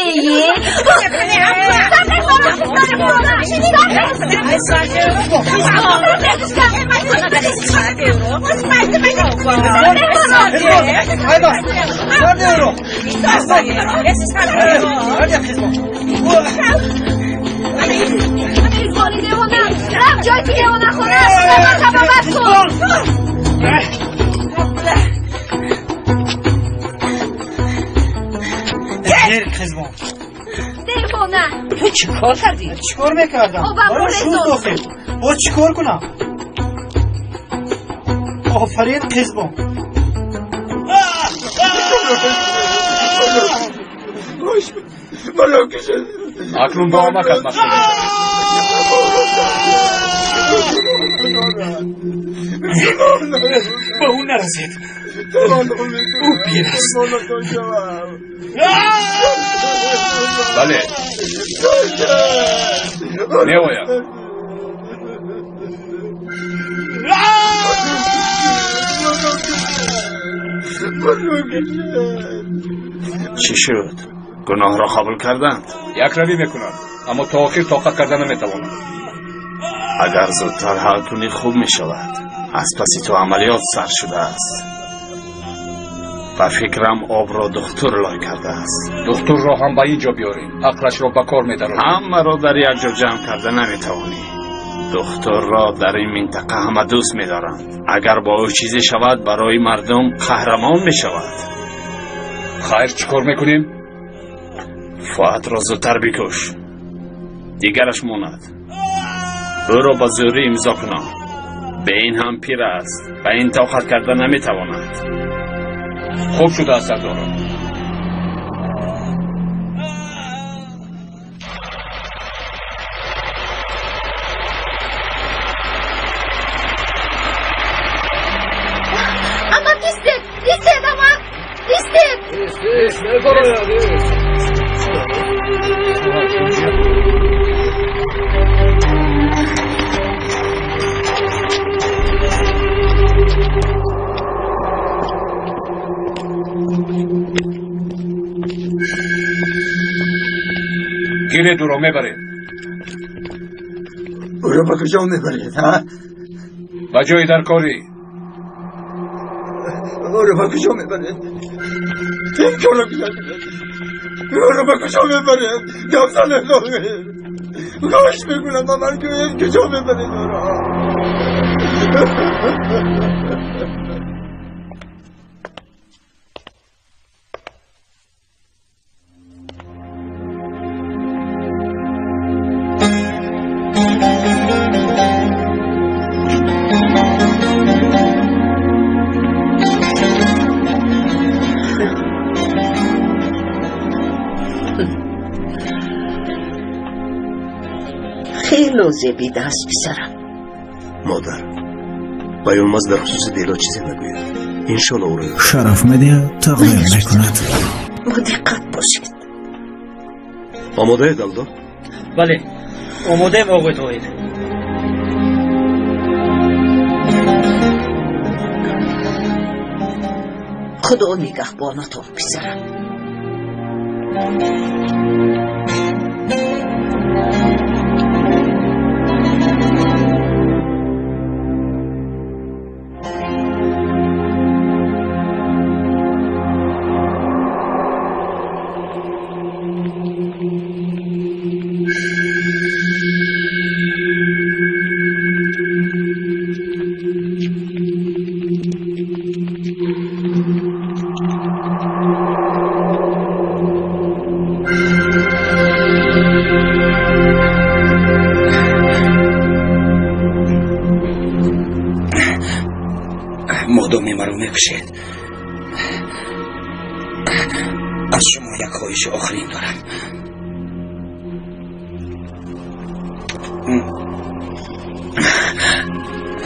Хизбони девона, рафт ҷой ки девонахона аст, раван табобат кун. Дер, Хизбон. Девона. Ту чӣ кор кардӣ? Чӣ кор мекардам? Обамро резон. Боз чӣ кор кунам? Офарин, Қизбон. Акнун ба омакат машғул мешавем. Ба ӯ нарасед, ӯ пир аст. Бале, меоям. Чӣ шуд? Гуноҳро қабул карданд? Якравӣ мекунанд, аммо то охир тоқат карда наметавонанд. Агар зудтар ҳал кунӣ, хуб мешавад. Аз паси ту амалиёт сар шудааст. Ба фикрам, обро духтур лой кардааст. Духтурро ҳам ба ин ҷо биёрем, ақлашро ба кор медарорем. Ҳамаро дар як ҷо ҷамъ карда наметавонӣ. Духтурро дар ин минтақа ҳама дӯст медоранд. Агар бо ӯ чизе шавад, барои мардум қаҳрамон мешавад. Хайр, чӣ кор мекунем? Фуатро зудтар бикуш, дигараш монад. Ӯро ба зӯрӣ имзо кунам. Бе ин ҳам пир аст, ба ин тоқат карда наметавонад. Хуб шудааст, сардорон. Амак, истед, истед, амак, истед. Гиред ӯро, мебаред. Ӯро ба куҷо мебаред, ҳа? Ба ҷои даркорӣ. Ӯро ба куҷо мебаред? Ин корро кунед. Ӯро ба куҷо мебаред? Гап занед, охир. Хоҳиш мекунам, ба ман гӯед, куҷо мебаред ӯро? Хело зебида аст, писарам. Модар, ба Юлмаз дар хусуси Дело чизе нагӯед. Иншолло ӯро Шараф Медиа тақдим мекунад. Бо диққат бошед. Омодаед, Алдо? Бале, омодаем, оғои Тоҳир. Худо нигаҳбонатон, писарам. Модоме маро мекушед, аз шумо як хоҳиши охирин дорам.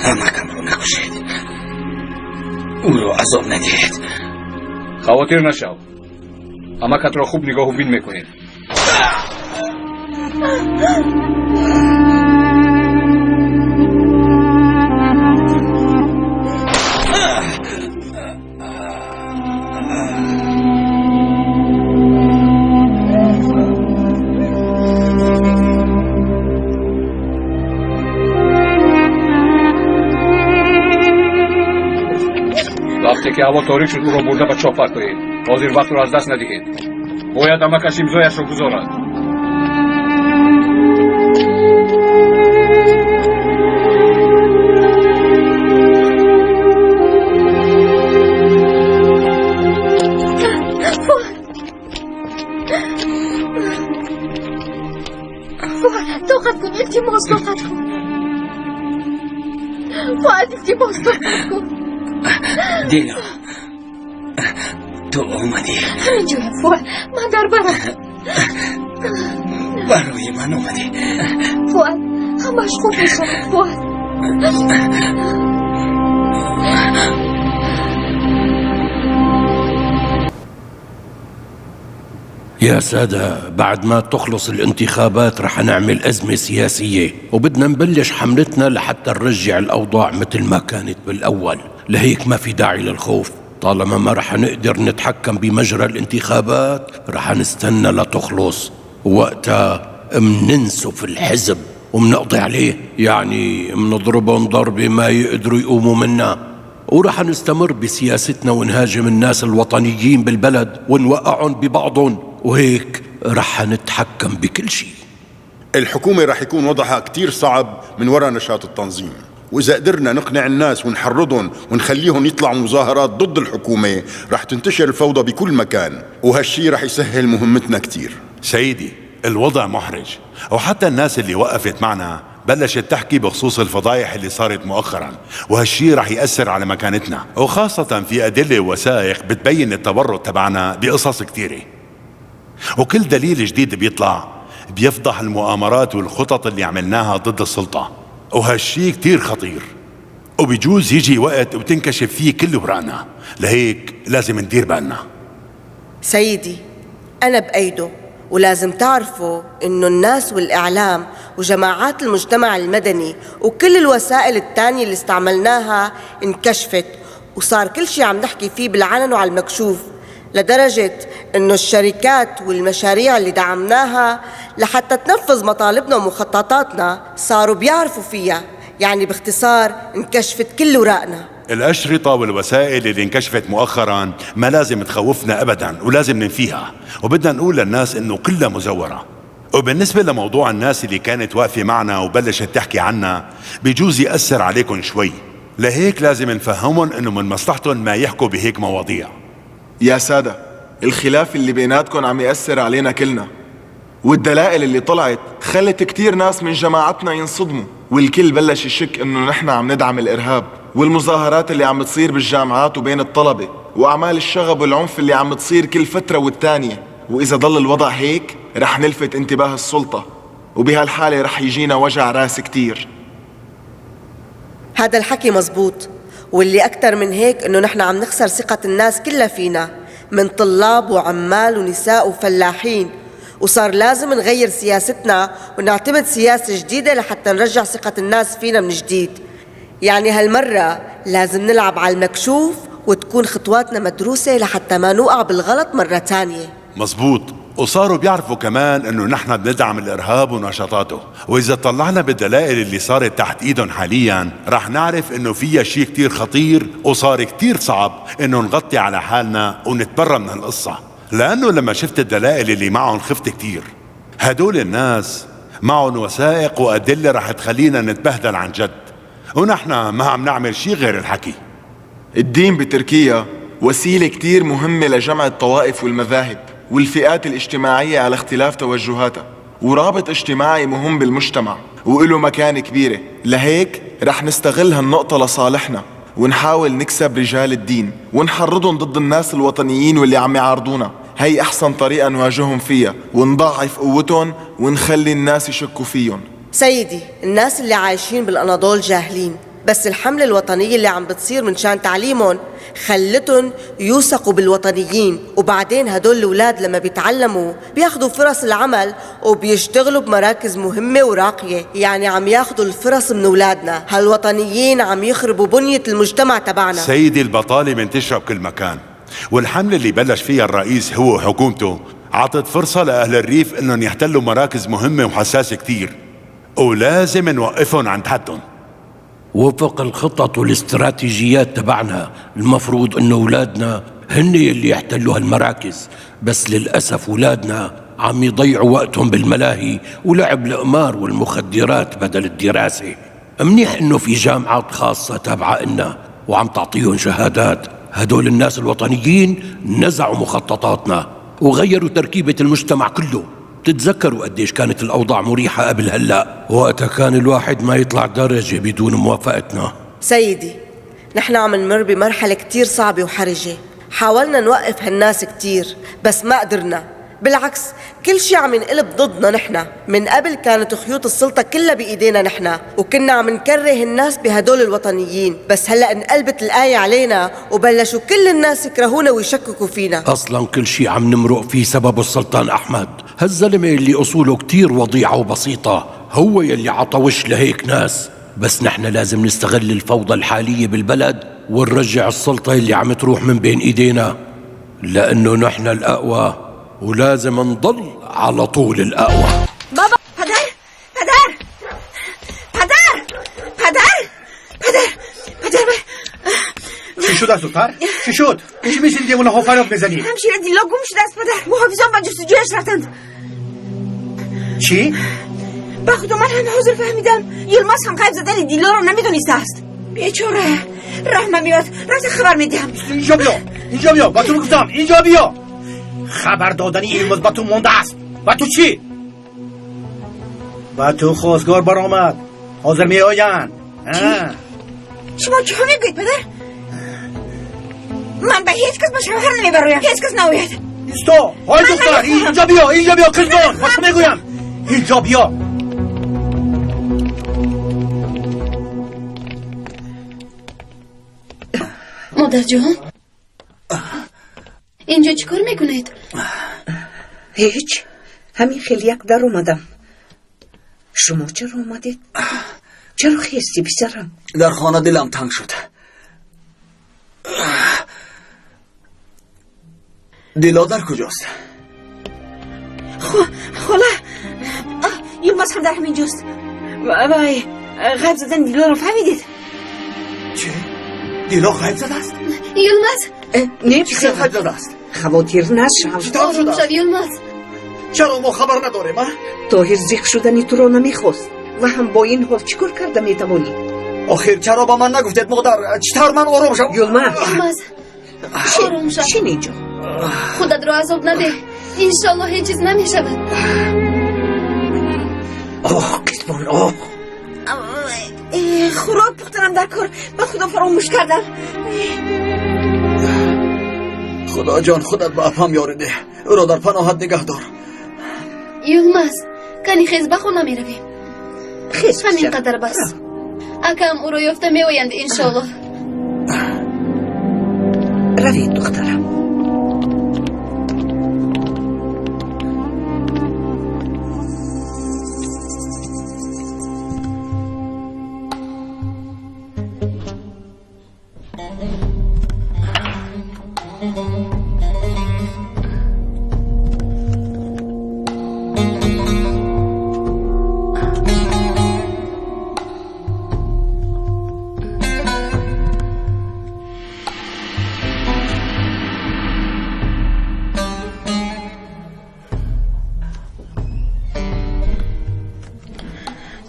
Амакамро накушед, ӯро азоб надиҳед. Хавотир нашав, амакатро хуб нигоҳу бин мекунем. Вақте ки ҳаво торик шуд, ӯро бурда ба чоҳ партоед. Ҳозир вақтро аз даст надиҳед. Бояд амакаш имзояшро гузорад. Фуад, тоқат кун, илтимос, тоқат кун. Фуад, илтимос, тоқат кун. Дело, ту омадӣ. Ҳамин ҷоям, Фуад, ман дар барам. Барои ман омадӣ. Фуад, ҳамааш хуб мешавад, Фуад. يا سادة، بعد ما تخلص الانتخابات رح نعمل أزمة سياسية، وبدنا نبلش حملتنا لحتى نرجع الأوضاع مثل ما كانت بالأول. لهيك ما في داعي للخوف. طالما ما رح نقدر نتحكم بمجرى الانتخابات رح نستنى لتخلص، وقتها مننسف الحزب ومنقضي عليه، يعني منضربهم ضربة ما يقدروا يقوموا منا. ورح نستمر بسياستنا ونهاجم الناس الوطنيين بالبلد ونوقعهم ببعضهم، وهيك رح نتحكم بكل شيء. الحكومة رح يكون وضعها كتير صعب من وراء نشاط التنظيم، وإذا قدرنا نقنع الناس ونحرضهم ونخليهم يطلعوا مظاهرات ضد الحكومة رح تنتشر الفوضى بكل مكان، وهالشي رح يسهل مهمتنا كتير. سيدي، الوضع محرج، وحتى الناس اللي وقفت معنا بلشت تحكي بخصوص الفضايح اللي صارت مؤخرا، وهالشي رح يأثر على مكانتنا، وخاصة في أدلة ووثائق بتبين التورط تبعنا بقصص كتيرة، وكل دليل جديد بيطلع بيفضح المؤامرات والخطط اللي عملناها ضد السلطة، وهالشي كتير خطير، وبجوز يجي وقت وتنكشف فيه كل ورقنا. لهيك لازم ندير بالنا. سيدي، أنا بأيده، ولازم تعرفوا إنه الناس والإعلام وجماعات المجتمع المدني وكل الوسائل التانية اللي استعملناها انكشفت، وصار كل شي عم نحكي فيه بالعلن وعلى المكشوف، لدرجة إنه الشركات والمشاريع اللي دعمناها لحتى تنفذ مطالبنا ومخططاتنا صاروا بيعرفوا فيها. يعني باختصار انكشفت كل ورقنا. الأشرطة والوسائل اللي انكشفت مؤخرا ما لازم تخوفنا أبدا، ولازم ننفيها، وبدنا نقول للناس إنه كلها مزورة. وبالنسبة لموضوع الناس اللي كانت واقفة معنا وبلشت تحكي عنا، بجوز يأثر عليكم شوي، لهيك لازم نفهمهم إنه من مصلحتهم ما يحكوا بهيك مواضيع. يا سادة، الخلاف اللي بيناتكم عم يأثر علينا كلنا، والدلائل اللي طلعت خلت كتير ناس من جماعتنا ينصدموا، والكل بلش يشك إنه نحن عم ندعم الإرهاب، والمظاهرات اللي عم تصير بالجامعات وبين الطلبة، وأعمال الشغب والعنف اللي عم تصير كل فترة والتانية. وإذا ضل الوضع هيك رح نلفت انتباه السلطة، وبهالحالة رح يجينا وجع راس كتير. هذا الحكي مزبوط، واللي أكتر من هيك إنه نحن عم نخسر ثقة الناس كلها فينا، من طلاب وعمال ونساء وفلاحين، وصار لازم نغير سياستنا ونعتمد سياسة جديدة لحتى نرجع ثقة الناس فينا من جديد. يعني هالمرة لازم نلعب على المكشوف وتكون خطواتنا مدروسة لحتى ما نوقع بالغلط مرة تانية. مزبوط، وصاروا بيعرفوا كمان انه نحن بندعم الارهاب ونشاطاته، واذا طلعنا بالدلائل اللي صارت تحت ايدهم حاليا رح نعرف انه فيها شيء كتير خطير، وصار كتير صعب انه نغطي على حالنا ونتبرى من هالقصة، لانه لما شفت الدلائل اللي معهم خفت كتير. هدول الناس معهم وثائق وادلة رح تخلينا نتبهدل عن جد، ونحن ما عم نعمل شيء غير الحكي. الدين بتركيا وسيلة كتير مهمة لجمع الطوائف والمذاهب والفئات الاجتماعية على اختلاف توجهاتها، ورابط اجتماعي مهم بالمجتمع وإله مكانة كبيرة. لهيك رح نستغل هالنقطة لصالحنا ونحاول نكسب رجال الدين ونحرضهم ضد الناس الوطنيين واللي عم يعارضونا. هي أحسن طريقة نواجههم فيها ونضعف قوتهم ونخلي الناس يشكوا فيهم. سيدي، الناس اللي عايشين بالأناضول جاهلين، بس الحملة الوطنية اللي عم بتصير من شان تعليمهم خلتهم يوثقوا بالوطنيين، وبعدين هدول الأولاد لما بيتعلموا بياخدوا فرص العمل وبيشتغلوا بمراكز مهمة وراقية، يعني عم ياخدوا الفرص من أولادنا. هالوطنيين عم يخربوا بنية المجتمع تبعنا. سيدي، البطالة منتشرة بكل مكان، والحملة اللي بلش فيها الرئيس هو وحكومته عطت فرصة لأهل الريف إنهم يحتلوا مراكز مهمة وحساسة كتير، ولازم نوقفهم عند حدهم. وفق الخطط والاستراتيجيات تبعنا المفروض انه اولادنا هن اللي يحتلوا هالمراكز، بس للاسف اولادنا عم يضيعوا وقتهم بالملاهي ولعب القمار والمخدرات بدل الدراسه. منيح انه في جامعات خاصه تابعه لنا وعم تعطيهم شهادات. هدول الناس الوطنيين نزعوا مخططاتنا وغيروا تركيبه المجتمع كله. تتذكروا قديش كانت الأوضاع مريحة قبل هلأ؟ وقتها كان الواحد ما يطلع درجة بدون موافقتنا. سيدي، نحن عم نمر بمرحلة كتير صعبة وحرجة. حاولنا نوقف هالناس كتير بس ما قدرنا، بالعكس كل شيء عم ينقلب ضدنا. نحن من قبل كانت خيوط السلطة كلها بإيدينا نحن، وكنا عم نكره الناس بهدول الوطنيين، بس هلأ انقلبت الآية علينا وبلشوا كل الناس يكرهونا ويشككوا فينا. أصلا كل شيء عم نمرق فيه سببه السلطان أحمد، هالزلمة اللي أصوله كتير وضيعة وبسيطة، هو يلي عطى وش لهيك ناس. بس نحن لازم نستغل الفوضى الحالية بالبلد ونرجع السلطة اللي عم تروح من بين إيدينا، لأنه نحن الأقوى ولازم نضل على طول الأقوى. بابا، پدر پدر پدر پدر پدر پدر، چی شد از چی شد؟ چی میشه دیوونه ها فریاد میزنی؟ همشیره دیلا گم شده است پدر. محافظان با جستجویش رفتند. چی؟ با خدا من هم حاضر فهمیدم یلماز هم غیب زدن دیلا را نمیدونسته است. بیچاره، رحمه میاد، رفت خبر میدهم. اینجا بیا، اینجا بیا، با تو گفتم اینجا بیا. خبر دادن یلماز با تو مونده است. با تو چی؟ با تو خواستگار برآمد، حاضر می آیند. شما چه میگویید پدر؟ من به هیچ کس به شوهر نمیبرویم، هیچ کس نآید. ایستا، های دختر، اینجا بیا، اینجا بیا قزبان، با تو میگویم اینجا بیا. مادر جان، اینجا چیکار میکنید؟ هیچ، همین خیلی یک در اومدم. شما چرا اومدید؟ چرا خیستی پسرم؟ در خانه دلم تنگ شد. Дило дар куҷост? Хола, Йилмаз ҳам дар ҳамин ҷост. Вай, ғайб задани Дилоро фаҳмидед? Чӣ? Дило ғайб задааст? Йилмаз! Не, чӣ хел ғайб задааст? Хавотир нашав. Чӣ тавр Ором шудааст? шав, Йилмаз. Чаро мо хабар надорем, а? Тоҳир зиқ шудани туро намехост ва ҳам бо ин ҳол чӣ кор карда метавонӣ? Охир чаро ба ман нагуфтед, модар? Чӣ тавр ман ором шавам? Йилмаз! Йилмаз, ором шав. Шин инҷо. Худатро азоб надеҳ. Иншоллоҳ ҳеҷ чиз намешавад. Оҳ, қисмон, оҳ. Хӯрок пухтанам дар кор, ба худо фаромӯш кардам. Худоҷон, худат ба апам ёрӣ деҳ. Ӯро дар паноҳат нигаҳ дор. Йилмаз, кани хез, ба хона меравем. Хез, ҳамин қадар бас. Акам ӯро ёфта меоянд, иншоллоҳ. Равед, духтарам.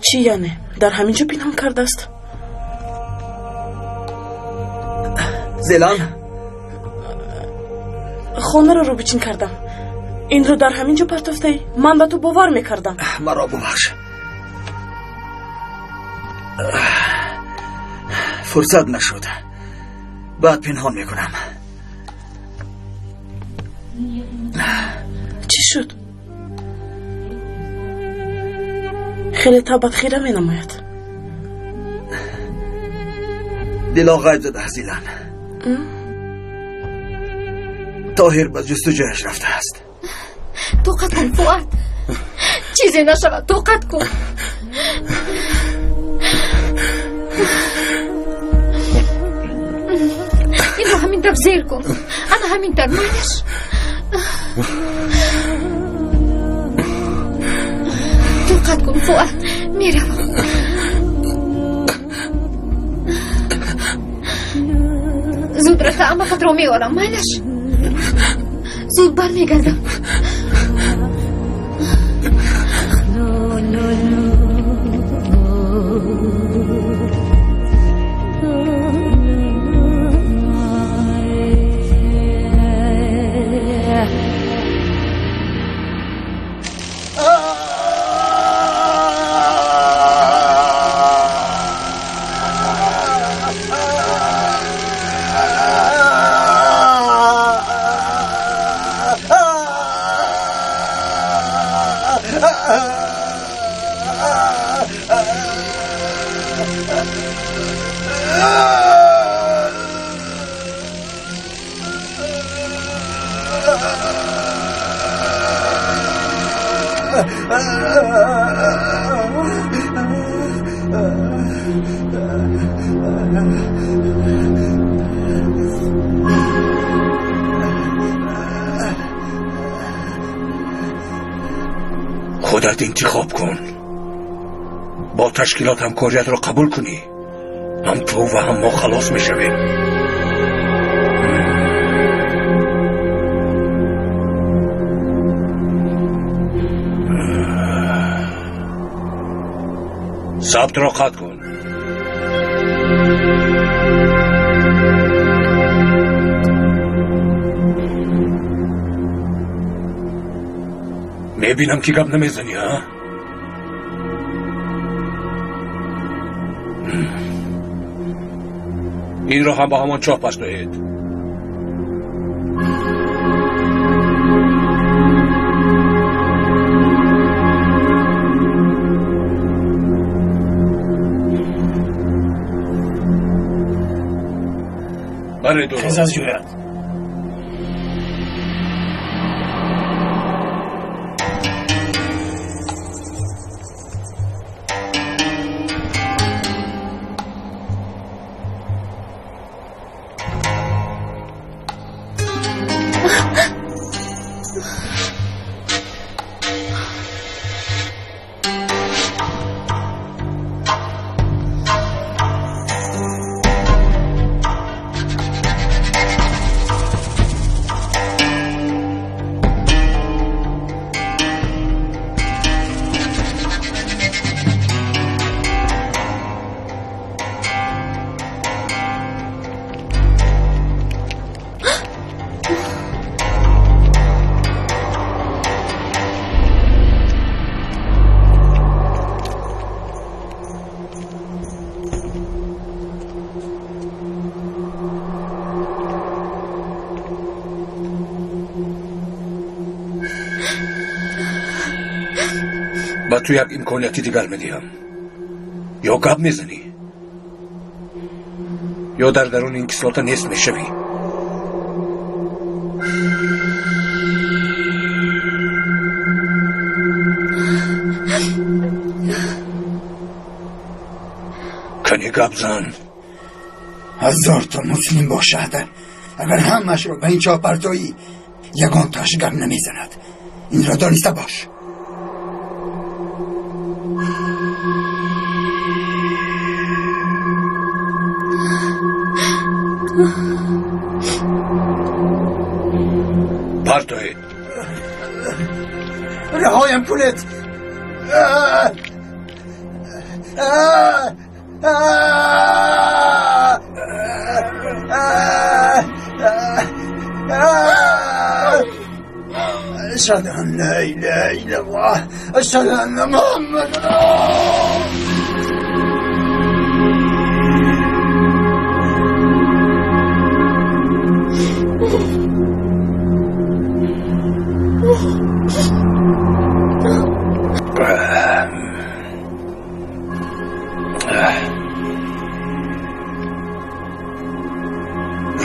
Чӣ яъне? Дар ҳамин ҷо пинҳон кардааст? Зелан? Хонаро рӯбичин кардам. Инро дар ҳамин ҷо партофтаӣ? Ман ба ту бовар мекардам. Маро бубахш. Фурсат нашуд. Баъд пинҳон мекунам. Чӣ шуд? Хеле табат хира менамояд. Дило ғайб задааст, Зилан. Тоҳир ба ҷустуҷӯяш рафтааст. Тоқат кун, Фуад. Чизе нашавад, тоқат кун. Инро ҳамин тавр зер кун. Ана ҳамин тавр, майлаш. Тоқат кун, Фуад. Меравам. Зуд рафта амакатро меорам, майлаш. Зуд бармегардам. خودت انتخاب کن. با تشکیلات همکاریت را قبول کنی، هم تو و هم ما خلاص میشویم. ثبت را قطع کن. میبینم که گپ نمیزنی ها؟ این را هم با همان چاه پس دهید. بله درست. خیز از جویت. Ба ту як имконияти дигар медиҳам. Ё гап мезанӣ, ё дар даруни ин кислота нест мешавӣ. Кани гап зан. Ҳазорта муслим бошад, агар ҳамаашро ба ин чоҳ партоӣ, ягонтааш гап намезанад. Инро дониста бош. Партоед. Раҳоям кунед. أشهد أن لا إله إلا الله، أشهد أن محمدا.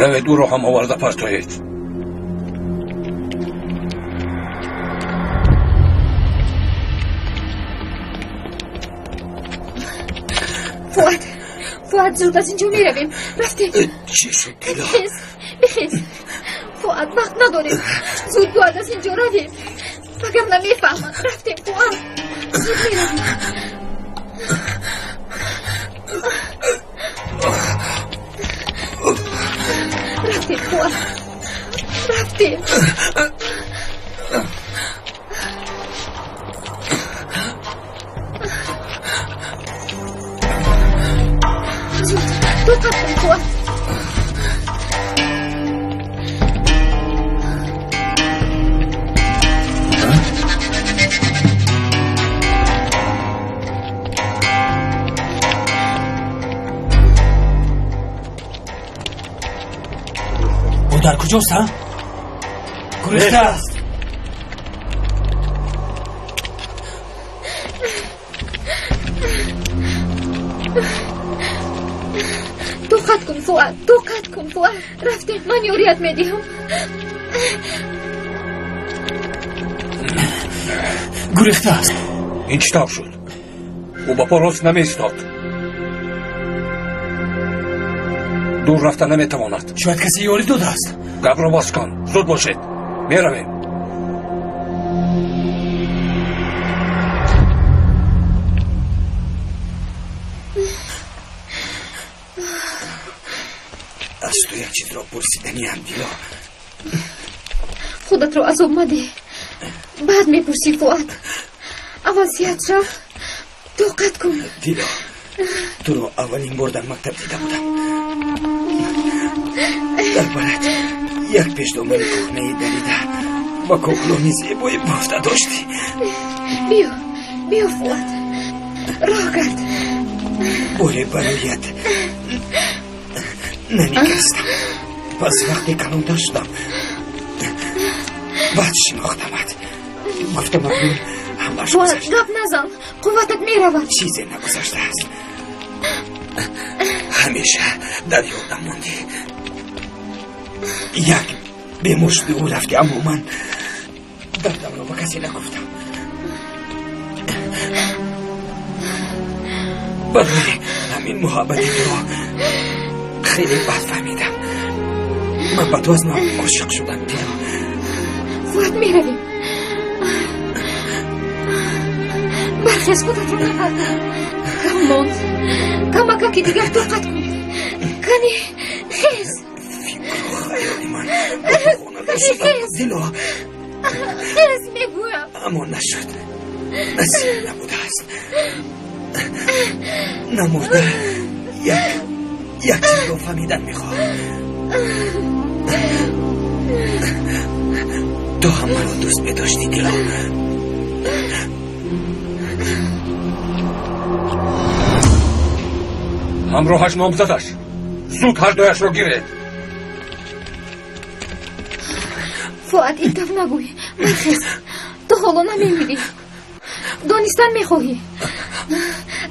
Равед, ӯро ҳам оварда партоед. Фуад, Фуад, зуд аз инҷо меравем. Рафтем. Чӣ шуд, Дило? Бихез, бихез. Фуад, вақт надорем. Зуд бояд аз инҷо равем. Вагарна мефаҳманд. Рафтем, Фуад. Зуд меравем. Рафтем, Фуад. Рафтем. Зуд, тоқат кун, Фуад. Ӯ дар куҷост, ҳа? Гурехтааст. Тоқат кун, Фуад, тоқат кун, Фуад. Рафтем, ман ёрият медиҳам. Гурехтааст. Ин чӣ тавр шуд? Ӯ ба по рост намеистод. Дур рафта наметавонад. Шояд касе ёрӣ додааст. Гапро боз кун. Зуд бошед. Меравем. Аз ту як чизро пурсиданиам, Дило. Худатро азоб мадеҳ. Баъд мепурсӣ, Фуад. Аввал сиҳат шав. Тоқат кун. Дило, туро аввалин бор дар мактаб дида будам. Дар барат як пешдомани кӯҳнаи дарида ва коклони зебои бофта доштӣ. Биё, биё, Фуад. Роҳ кард. Боре бароят наникастам. Пас вақте калонтар шудам, баъд шинохтамат. Гуфтам, акнун ҳамааш Фуад, гузашт. гап назан. Қувватат меравад. Чизе нагузаштааст. Ҳамеша дар ёдам мондӣ. Як бемор шуди, ӯ рафти, аммо ман дардамро ба касе нагуфтам. Барои ҳамин муҳаббати туро хеле бад фаҳмидам. Ман ба ту аз нав ошиқ шудам, Дило. Фуад, меравем. Бархез, худатро напартон. Кам монд. Камакаки дигар тоқат кун. Кани, хез. Хаёли ман Кани, хез. Дило. Хез, мегӯям. Аммо нашуд. Насиб набудааст. Намурда як чизро фаҳмидан мехоҳам. Ту ҳам маро дӯст медоштӣ, Дило. Ҳамроҳаш номзадаш. Зуд ҳардуяшро гиред. Фуад, ин таф нагӯй. Бархез. Ту ҳоло намемирӣ. Донистан мехоҳӣ?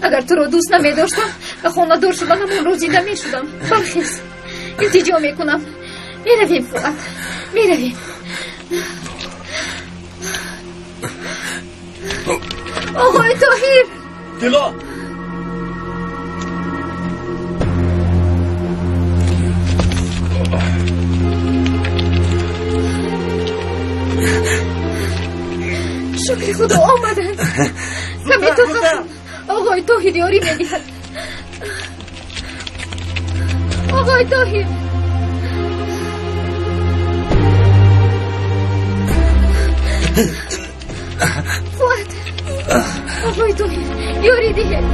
Агар туро дӯст намедоштам, ба хонадор шуданам он рӯз зинда мешудам. Бархез, илтиҷо мекунам. Меравем, Фуат, меравем. Оғои Тоҳир! Дило! Шукри Худо омаданд. Каме тоқат кун. Оғои Тоҳир ёрӣ медиҳад. Оғои Тоҳир! Фуат! Оғои Тоҳир, ёрӣ диҳед.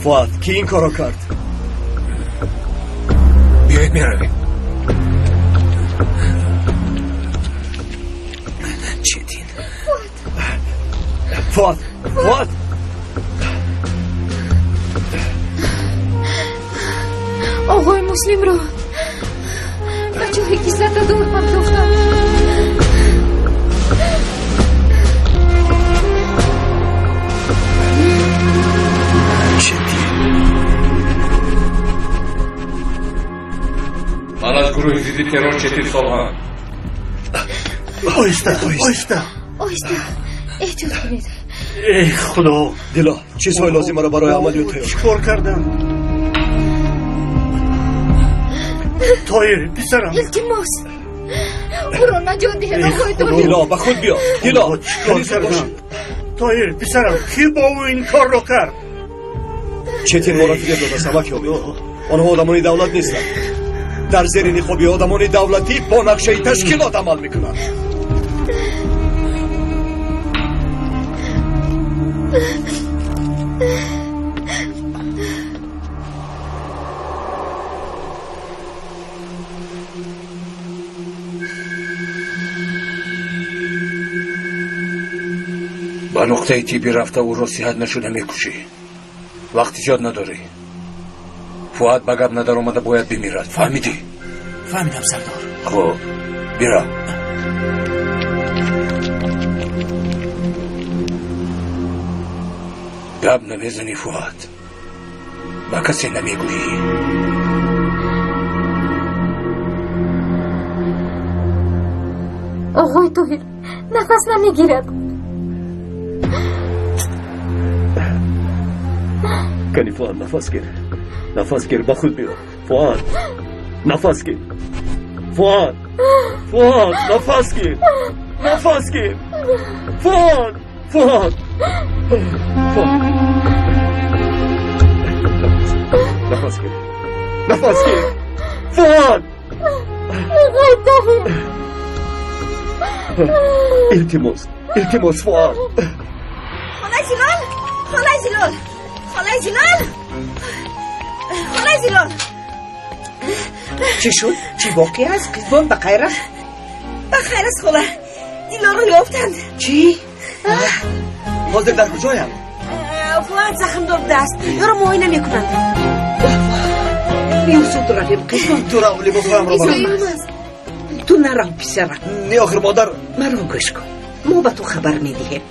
Фуат, кӣ ин корро кард? Биёед меравем. Четин. Фуат! Фуат! Оғои Муслимро ба чоҳи кислотадор партофтам. Ман аз гурӯҳи зидди террор Четин Солҳан. Оҳиста, оҳиста. Оҳиста, эҳтиёт кунед. Эй Худо! Дило, чизҳои лозимаро барои амалиёт тайёр. Чӣ кор кардам? Тоҳир, писарам. Илтимос, ӯро наҷот диҳед, оғои Тоҳир. Дило, ба худ биё. Дило, чӣ кор кардам? Тоҳир, писарам, кӣ бо ӯ ин корро кард? Четин моро фиреб додааст, амак ёбед. Онҳо одамони давлат нестанд. Дар зери ниқоби одамони давлатӣ бо нақшаи ташкилот амал мекунанд. Ба нуқтаи тиббӣ рафта ӯро сиҳат нашуда мекушӣ. Вақти зиёд надорӣ. Фуат ба гап надаромада бояд бимирад. Фаҳмидӣ? Фаҳмидам, сардор. Хуб, бирав. Гап намезанӣ, Фуат. Ба касе намегӯӣ. Оғои Тоҳир нафас намегирад. Кани Фуат, нафас гир. Нафас гир, ба худ биё. Фуат, нафас гир. Фуат, Фуат, нафас гир. Нафас гир. Фуат, Фуат. Фуат. Нафас гир. Нафас гир. Фуат. Оғои Тоҳир. Илтимос, илтимос, Фуат. Холаи Зилол, холаи Зилол, холаи Зилол, холаи Зилол. Чӣ шуд? Чӣ воқеа аст? Қизбон ба хайр аст? Ба хайр аст, хола. Дилорро ёфтанд. Чӣ? Ҳозир дар куҷоям? Фуат захмдор будааст. Ёро муоина мекунанд. Биё зуд равем, қизбон. Ту рав, либосҳоямро барам. Ту нарав, писарам. Не, охир модар. Маро гӯш кун. Мо ба ту хабар медиҳем.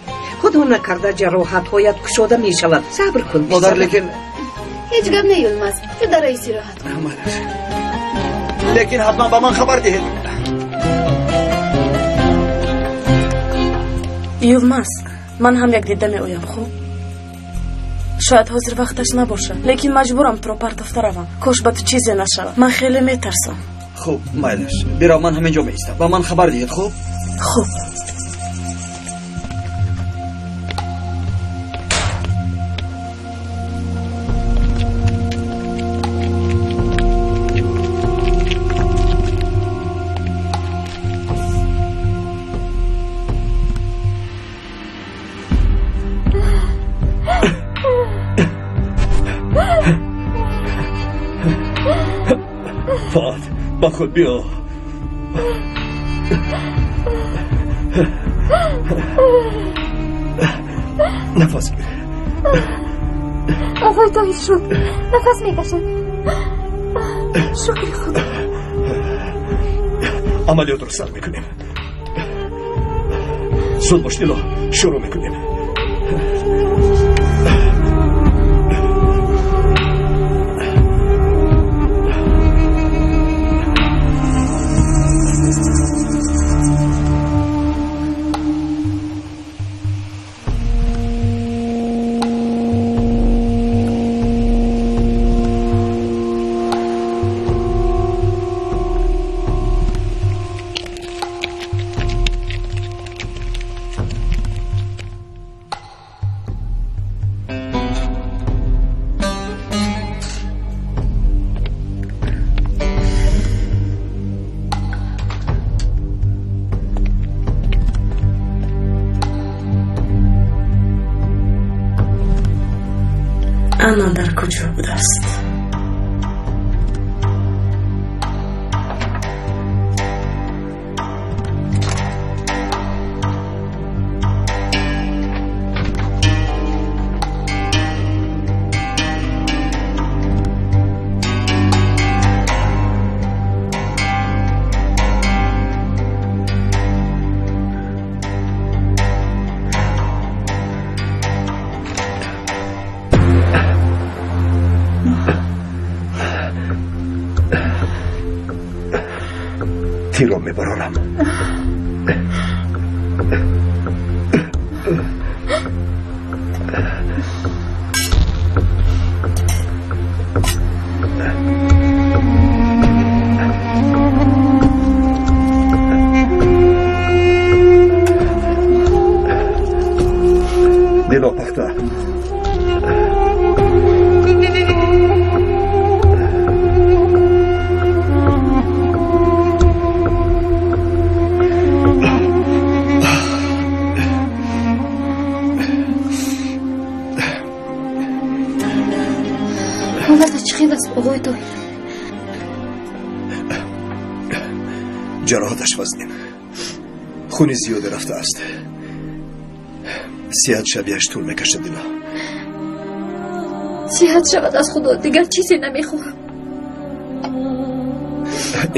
Худо накарда ҷароҳатҳоят кушода мешавад. Сабр кун, модар, лекин ҳеҷ гап не, Юлмаз. Ту даро истироҳат кун. Лекин ҳатман ба ман хабар диҳед. Юлмаз, ман ҳам як дида меоям, хуб? Шояд ҳозир вақташ набошад, лекин маҷбурам туро партофта равам. Кош ба ту чизе нашавад. Ман хеле метарсам. Хуб, майлаш. Бирав, ман ҳамин ҷо меистам. Ба ман хабар диҳед, хуб? Хуб. Фуат, ба худ биё. Нафас гир. Оғои Тоҳир шуд. Нафас мекашад. Шукри Худо. Амалиётро сар мекунем. Зуд бош, Дило, шурӯъ мекунем. Ана дар куҷо будааст? Тиро мебарорам. Дило, пахта. Оғои Тоҳир, ҷароҳаташ вазнин, хуни зиёде рафтааст. Сиҳат шавияш тӯл мекашад, Дило. Сиҳат шавад, аз Худо дигар чизе намехоҳам.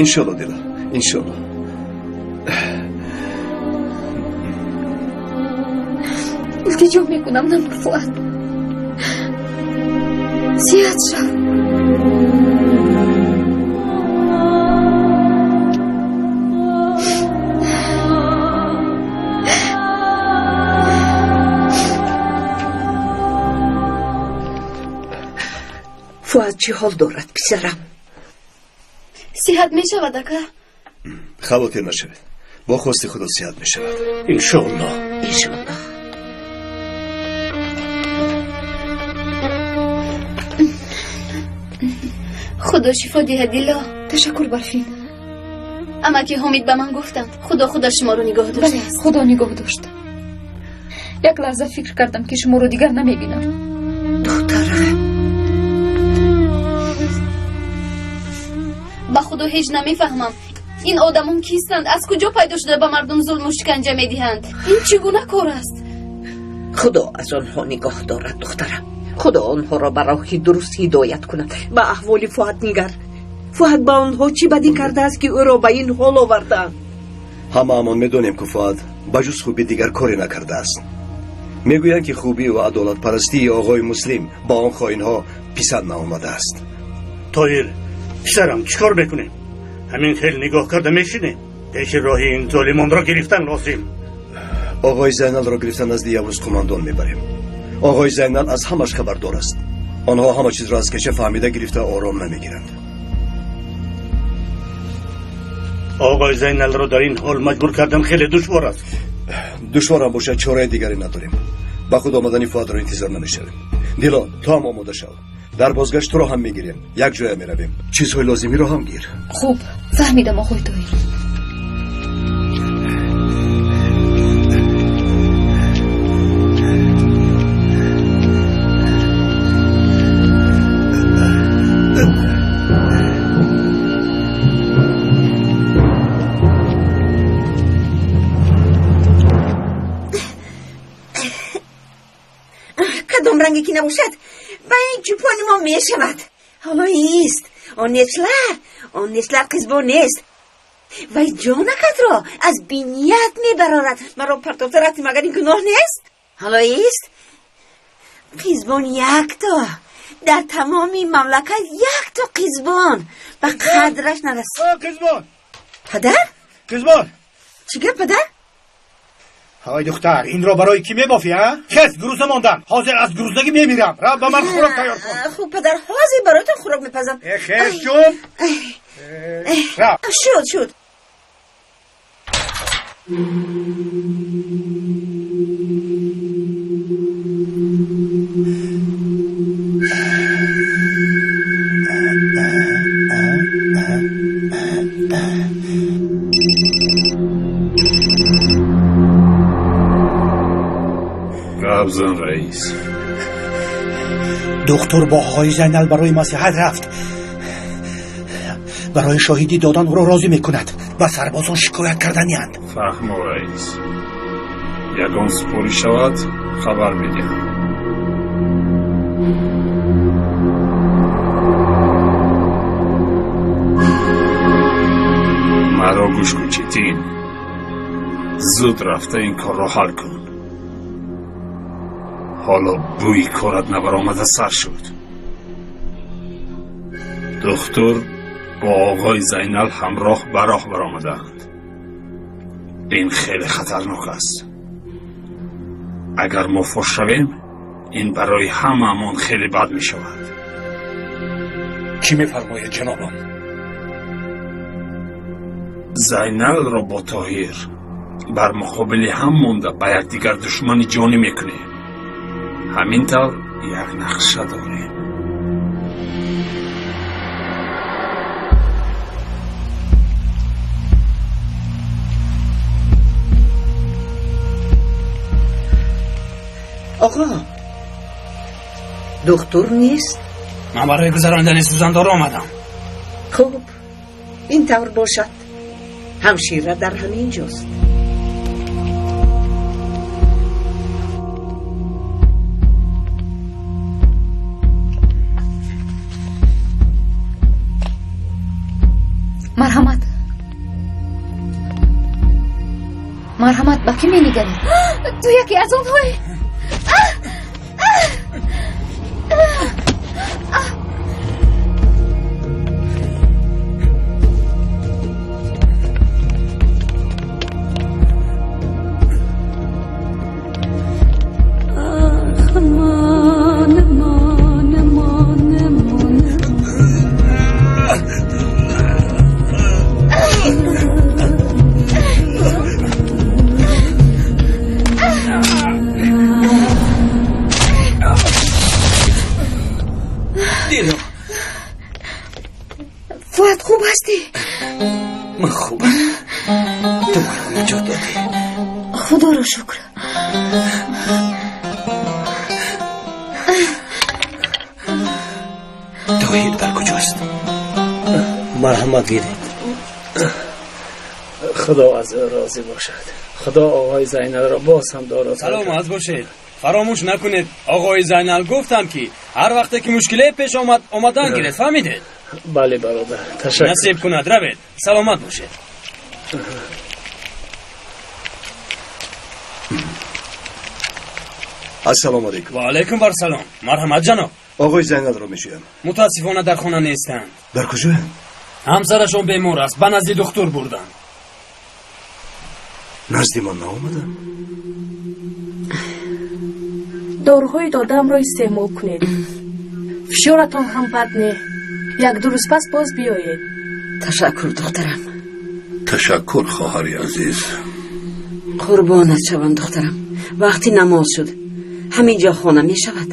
Иншолло, Дило, иншолло. Илтиҷо мекунам, намур, Фуад, сиҳат шав. Фуад чӣ ҳол дорад, писарам? Сиҳат мешавад, ака? Хавотир нашавед, бо хости Худо сиҳат мешавад. Иншоаллоҳ. Иншоаллоҳ. Худо шифо диҳад, Дило. Ташаккур, Барфин. Амаки Ҳомид ба ман гуфтанд, Худо худаш шуморо нигоҳ доштааст. Бале, Худо нигоҳ дошт. Як лаҳза фикр кардам, ки шуморо дигар намебинам. Духтарам, ба Худо ҳеҷ намефаҳмам. Ин одамон кистанд? Аз куҷо пайдо шуда ба мардум зулму шиканҷа медиҳанд? Ин чӣ гуна кор аст? Худо аз онҳо нигоҳ дорад, духтарам. Худо онҳоро ба роҳи дуруст ҳидоят кунад. Ба аҳволи Фуад нигар. Фуад ба онҳо чӣ бадӣ кардааст, ки ӯро ба ин ҳол овардаанд? Ҳамаамон медонем, ки Фуад ба ҷуз хубӣ дигар коре накардааст. Мегӯянд, ки хубӣ ва адолатпарастии оғои Муслим ба он хоинҳо писанд наомадааст. Тоҳир, писарам, чӣ кор мекунем? Ҳамин хел нигоҳ карда мешинем? Пеши роҳи ин золимонро гирифтан лозим. Оғои Зайналро гирифта назди Явуз қумандон мебарем. Оғои Зайнал аз ҳамаш хабардор аст. Онҳо ҳама чизро аз кеша фаҳмида гирифта ором намегиранд. Оғои Зайналро дар ин ҳол маҷбур кардан хеле душвор аст. Душворам бошад, чораи дигаре надорем. Ба худ омадани Фуадро интизор намешавем. Дило, ту ҳам омода шав. Дар бозгашт туро ҳам мегирем, як ҷоя меравем. Чизҳои лозимиро ҳам гир. Хуб, фаҳмидам, оғои Тоҳир. Кадом ранге ки набошад, ба ин чӯпони мо мешавад. Ҳоло ист, Он нечлар қизбон нест. Вай ҷонакатро аз биният мебарорад. Маро партофта рафтӣ, магар ин гуноҳ нест? Ҳоло ист, қизбон якто, дар тамоми мамлакат якто қизбон ба қадраш нарасид. Қизбон! Падар? Қизбон! Чӣ гап, падар? Ҳай духтар, инро барои кӣ мебофӣ, а? Хес, гурусна мондам. Ҳозир аз гуруснагӣ мемирам. Рав ба ман хӯрок тайёр кун. Хуб, падар, ҳозир бароятон хӯрок мепазам. Хес ҷун. Рав. Шуд, шуд. Габзан раис. Доктор бо оғои Зайнал барои маслиҳат рафт. Барои шоҳидӣ додан ӯро розӣ мекунад. Ба сарбозон шикоят карданианд. Фаҳмо раис. Ягон супорӣ шавад, хабар медиҳам. Маро гӯш кун, Четин. Зуд рафта ин корро ҳал кун. Ҳоло бӯи корат набаромада сар шуд. Духтур бо оғои Зайнал ҳамроҳ ба роҳ баромадаанд. Ин хеле хатарнок аст. Агар мо фош шавем, ин барои ҳамаамон хеле бад мешавад. Чӣ мефармоед, ҷанобам? Зайналро бо Тоҳир бар муқобили ҳам монда ба якдигар душмани ҷонӣ мекунем. Ҳамин тавр як нақша дорем. Оғо, духтур нест? Ман барои гузарондани сӯзандору омадам. Хуб, ин тавр бошад. Ҳамшира дар ҳамин ҷост. Марҳамат, марҳамат, ба кӣ менигарӣ? Ту яке аз онҳое. Фуат, хуб ҳастӣ? Ман хубам. Ту маро наҷот додӣ. Худоро шукр. Тоҳир дар куҷост? Марҳамат гиред. Худо аз ӯ розӣ бошад. Худо оғои Зайналро боз ҳам доро. Саломат бошед. Фаромӯш накунед, оғои Зайнал гуфтанд, ки ҳар вақте ки мушкиле пеш омад, омадан гиред, фаҳмидед? Бале, бародар, ташаккур. Насиб кунад, равед. Саломат бошед. Ассалому алайкум. Ва алайкум вассалом. Марҳамат, ҷаноб. Оғои Зайналро мешӯям. Мутаассифона дар хона нестанд. Дар куҷоянд? Ҳамсарашон бемор аст, ба назди духтур бурданд. Назди ман наомаданд? Доруҳои додаамро истеъмол кунед. Фишоратон ҳам бад не. Як-ду рӯз пас боз биёед. Ташаккур, духтарам. Ташаккур, хоҳари азиз. Қурбонат шавам, духтарам. Вақти намоз шуд. Ҳамин ҷо хона мешавад.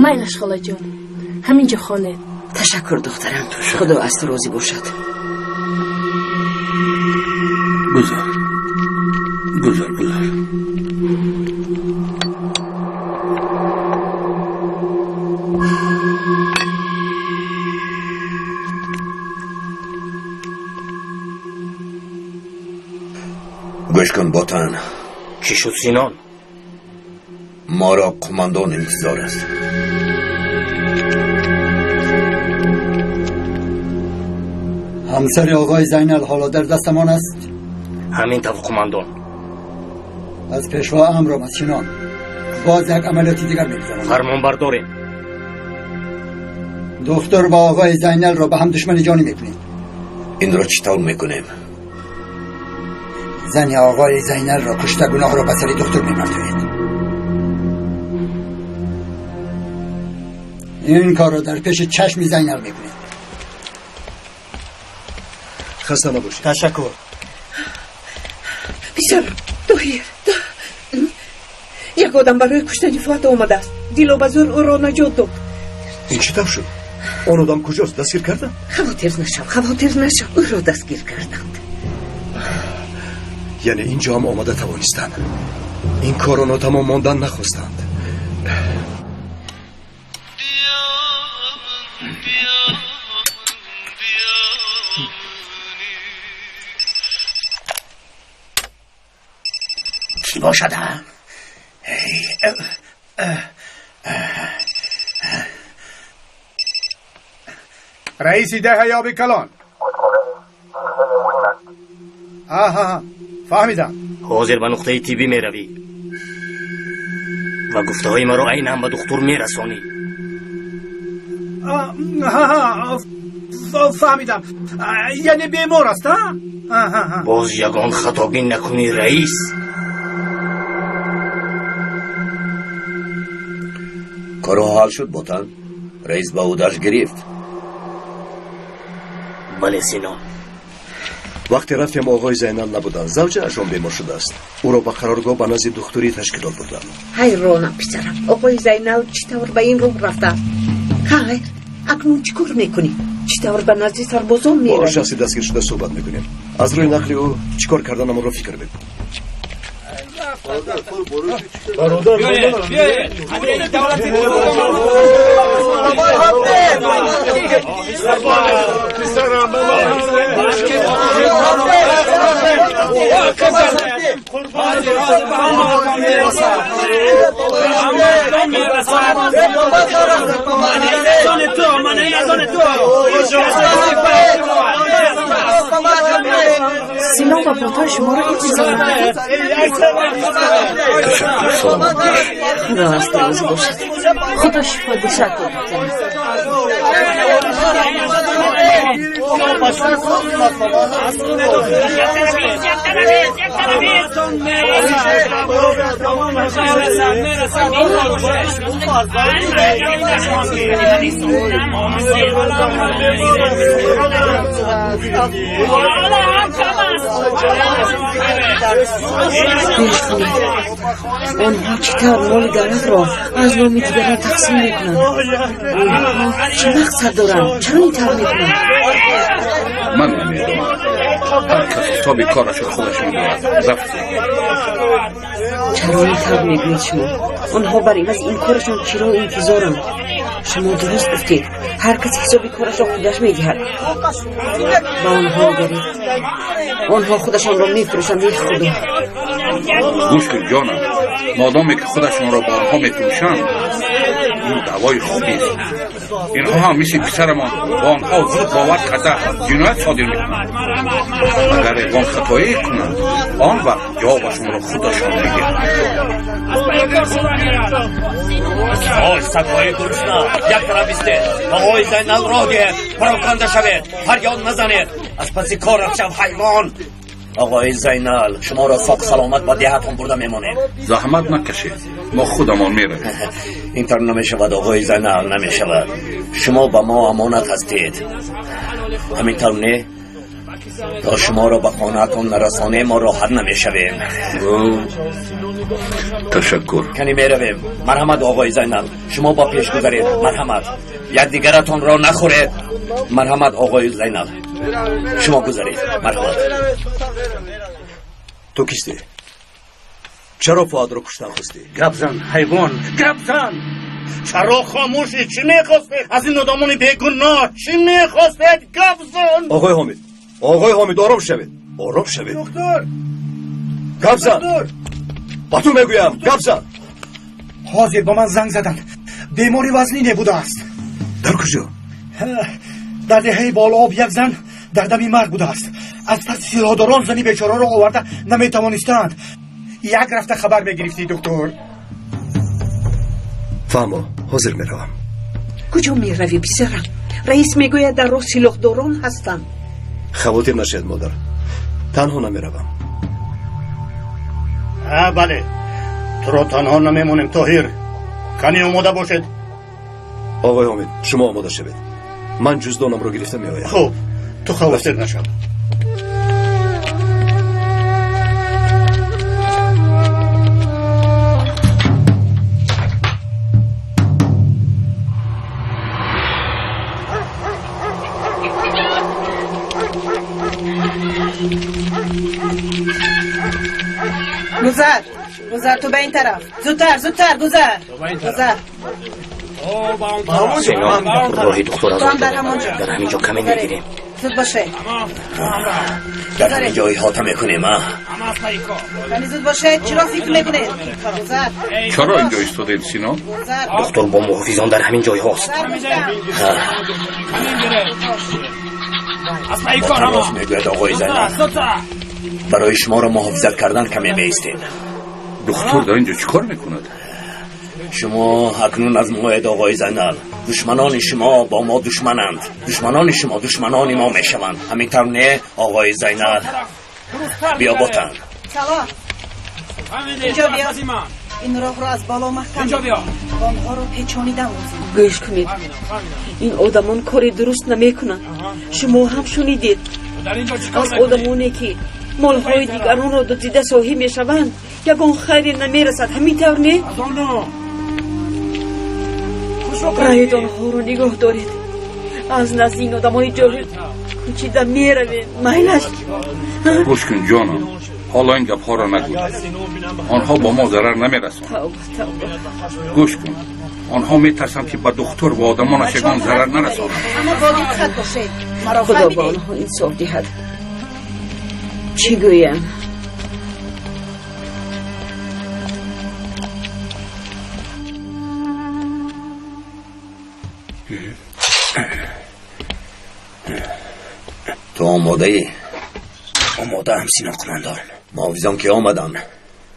Майлаш, холаҷон, ҳамин ҷо хонед. Ташаккур, духтарам. Худо аз ту розӣ бошад. Гузар, гузар, гузар. Гӯш кун, Ботан. Чӣ шуд, Синон? Моро қумандон интизор аст. Ҳамсари оғои Зайнал ҳоло дар дастамон аст? Ҳамин тавр, қумандон. Аз пешво амр омад, Синон. Боз як амалиёти дигар мегузаронем. Фармонбардорем. Духтур ва оғои Зайналро ба ҳам душмани ҷонӣ мекунем. Инро чӣ тавр мекунем? Зани оғои Зайналро кушта, гуноҳро ба сари духтур мепартоед. Ин корро дар пеши чашми Зайнал мекунед. Хаста набошед. Ташаккур. Писарам, Тоҳир, як одам барои куштани Фуат омадааст. Дило ба зӯр ӯро наҷот дод. Ин чӣ тавр шуд? Он одам куҷост? Дастгир карданд? Хавотир нашав, хавотир нашав, ӯро дастгир карданд. Яъне ин ҷо ҳам омада тавонистанд. Ин корро нотамом мондан нахостанд. Кӣ бошад? Раиси деҳаи оби калон. Аҳа, фаҳмидам. Ҳозир ба нуқтаи тиббӣ меравӣ ва гуфтаҳои маро айнан ба духтур мерасонӣ. Фаҳмидам. Яъне бемор аст, а? Боз ягон хатогӣ накунӣ, раис. Корҳо ҳал шуд, Ботан? Раис ба ӯдаш гирифт. Бале, Синон. Вақте рафтем, оғои Зайнал набуданд. Завҷаашон бемор шудааст. Ӯро ба қароргоҳ ба назди духтурии ташкилот бурданд. Ҳайронам, писарам. Оғои Зайнал чӣ тавр ба ин роҳ рафтааст? Хайр, акнун чӣ кор мекунӣ? Чӣ тавр ба назди сарбозон меравӣ? Бо шахси дастгиршуда суҳбат мекунем. Аз рӯи нақли ӯ чӣ кор карданамонро фикр мекунем. Бародар, Синон ва Ботан шуморо интизоранд. Ташаккур, саломат бош. Худо аз ту розӣ бошад. Худо шифо диҳад. Гӯш кунед, онҳо чӣ тавр моли давлатро аз номи дигарон тақсим мекунанд? Онҳо чӣ мақсад доранд? Чаро ин тавр мекунанд? Ман намедонам. Ҳар кас ҳисоби корашро худаш медонад. Рафтем. Чаро ин тавр мегӯед шумо? Онҳо бар ивази ин корашон чиро интизоранд? Шумо дуруст гуфтед, ҳар кас ҳисоби корашро худаш медиҳад. Ба онҳо нигаред, онҳо худашонро мефурӯшанд. Эй Худо! Гӯш кун, ҷонам, модоме ки худашонро ба онҳо мефурӯшанд, ин даъвои хубест. Инҳо ҳам мисли писарамон ба онҳо зуд бовар карда ҷиноят содир мекунанд. Агар ягон хатоие кунанд, он вақт ҷавобашонро худашон медиҳанд. Ой, сагҳои гурусна, як тараф истед. Оғои Зайнал роҳ диҳед, пароканда шавед, фарёд назанед. Аз паси корат шав, ҳайвон. Оғои Зайнал, шуморо соқ саломат ба деҳатон бурда мемонем. Заҳмат накашед, мо худамон меравем. Ин тавр намешавад, оғои Зайнал, намешавад. Шумо ба мо амонат ҳастед. Ҳамин тавр не? То шуморо ба хонаатон нарасонем, мо роҳат намешавем. Ташаккур. Кани меравем. Марҳамат, оғои Зайнал, шумо ба пеш гузаред. Марҳамат, якдигаратонро нахӯред. Марҳамат, оғои Зайнал, шумо гузаред. Марҳамат. Ту кистӣ? Чаро Фуадро куштан хостӣ? Гап зан, ҳайвон, гап зан! Чаро хомӯшӣ? Чӣ мехостед аз ин одамони бегуноҳ? Чӣ мехостед? Гап зан! Оғои Ҳомид, оғои Ҳомид, ором шавед, ором шавед. Доктор! Гап зан! Ба ту мегӯям, гап зан! Ҳозир ба ман занг заданд. Бемори вазнине будааст. Дар куҷо? Дар деҳаи Болооб як зан дар дами марг будааст. Аз тарси силоҳдорон зани бечораро оварда наметавонистанд. Як рафта хабар мегирифтӣ, доктор. Фаҳмо, ҳозир меравам. Куҷо меравӣ, писарам? Раис мегӯяд дар роҳ силоҳдорон ҳастанд. Хавотир нашавед, модар. Танҳо намеравам. Бале, туро танҳо намемонем, Тоҳир. Кани омода бошед. Оғои Ҳомид, шумо омода шавед. Ман ҷуздонамро гирифта меоям. Хуб, ту хавотир нашав. گذر گذر، تو به این طرف، زودتر زودتر، گذر گذر. سینا، роҳи духтур تو هم در همانجا. дар ҳамин ҷо каме мегирем. زود باشه. Дар ҳамин ҷо иҳота мекунем, а? ولی زود باشه. چرا فکر میکنید؟ گذر. Чаро инҷо истодед, Сино? گذر. Духтур бо муҳофизон дар ҳамин ҷойҳост. گذر. Рост мегӯяд оғои Зайнал. Барои шуморо муҳофизат кардан каме меистем. Духтур дар инҷо чӣ кор мекунад? Шумо акнун аз моед, оғои Зайнал. Душманони шумо бо мо душмананд. Душманони шумо душманони мо мешаванд. Ҳамин тавр не, оғои Зайнал? Биё, ботан. سلام، اینجا بیا. این راه رو از بالا محکم اینجا بیا. آنها رو پیچانیدن لازم. Гӯш кунед, ин одамон кори дуруст намекунанд. Шумо ҳам шунидед, аз одамоне ки молҳои дигаронро дуздида соҳиб мешаванд, ягон хайре намерасад. Ҳамин тавр не? Раед, онҳоро нигоҳ доред. Аз назди ин одамони ҷоҳил кӯчида меравем, майлаш. Гӯш кун, ҷонам, ҳоло ин гапҳоро нагӯ. Онҳо ба мо зарар намерасонанд. Тавба, тавба. Гӯш кун, онҳо метарсанд, ки ба духтур ва одамонаш ягон зарар нарасонанд. اما با دقت باشید. مرا Худо ба فهمیدید؟ онҳо инсоф диҳад. Чӣ гӯям? Ту омодаӣ? Омодаам, Сино қумандон. Муҳофизон ки омаданд,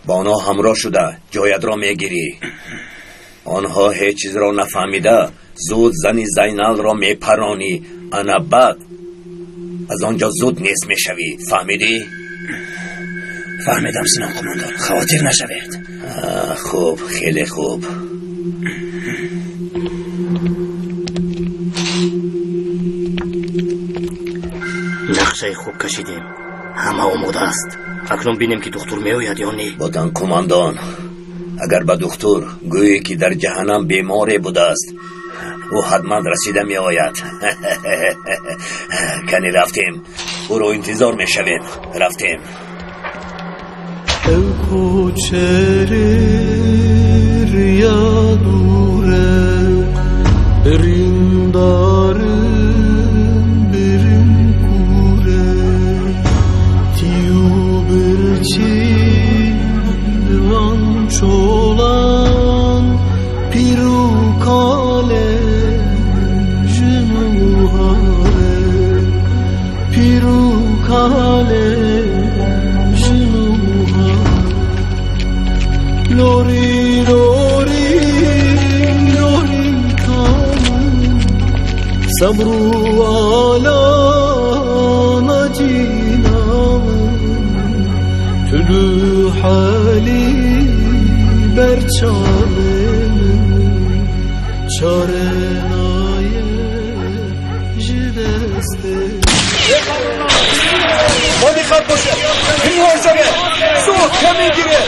ба онҳо ҳамроҳ шуда ҷоятро мегирӣ. Онҳо ҳеҷ чизро нафаҳмида зуд зани Зайналро мепаронӣ. Ана баъд аз он ҷо зуд нест мешавӣ. Фаҳмидӣ? Фаҳмидам, Сино қумандон, хавотир нашавед. Хуб, хеле хуб. Нақшаи хуб кашидем, ҳама омода аст. Акнун бинем, ки духтур меояд ё не. Ботан қумандон, агар ба духтур гӯӣ, ки дар ҷаҳаннам беморе будааст, ӯ ҳатман расида меояд. Кани рафтем, ӯро интизор мешавем. Рафтем. Ew koçeri riya dure Birindarım birin kure Tiyu birçi divan çolan Piru kale jinuhare Piru kale jinuhare Lori lori lori kanım Sabru ala macinamın Tülü hali berçalemin Çarenaye jideste با دقت باشه این شده زود کمی گیره.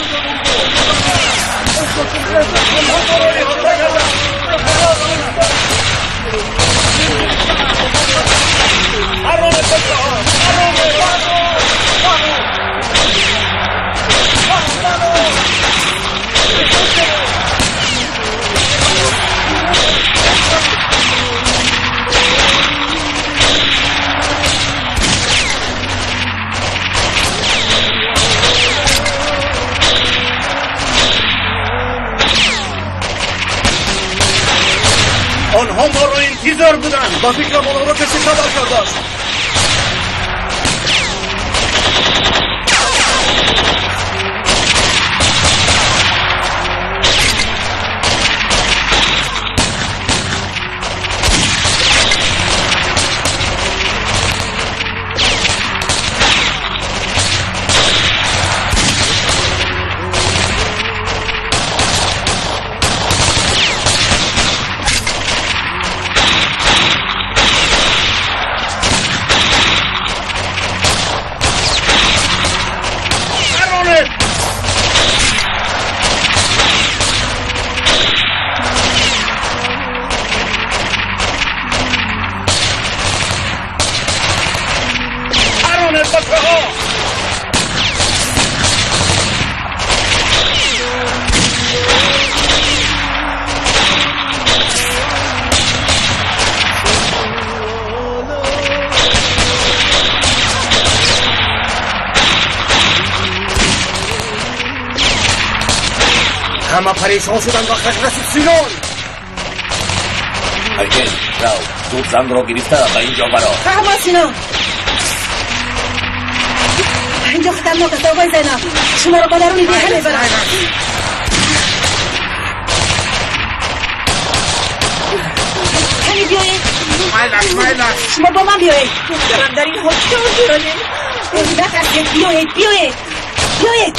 Онҳо моро интизор буданд. Ба фикрам онҳоро касе хабар кардааст. Ҳама парешон шуданд ва расид Синон. Айкен, рав, зуд занро гирифта ба инҷо баро. Фаҳмо Синон. Инҷо хатарнок аст, оғои Зайнаб. Шуморо ба даруни деҳа мебарам. Каме биёед. Шумо бо ман биёед. Духтарам дар ин ҳол чӣ доред? Натарсед, биёед, биёед. Биёед.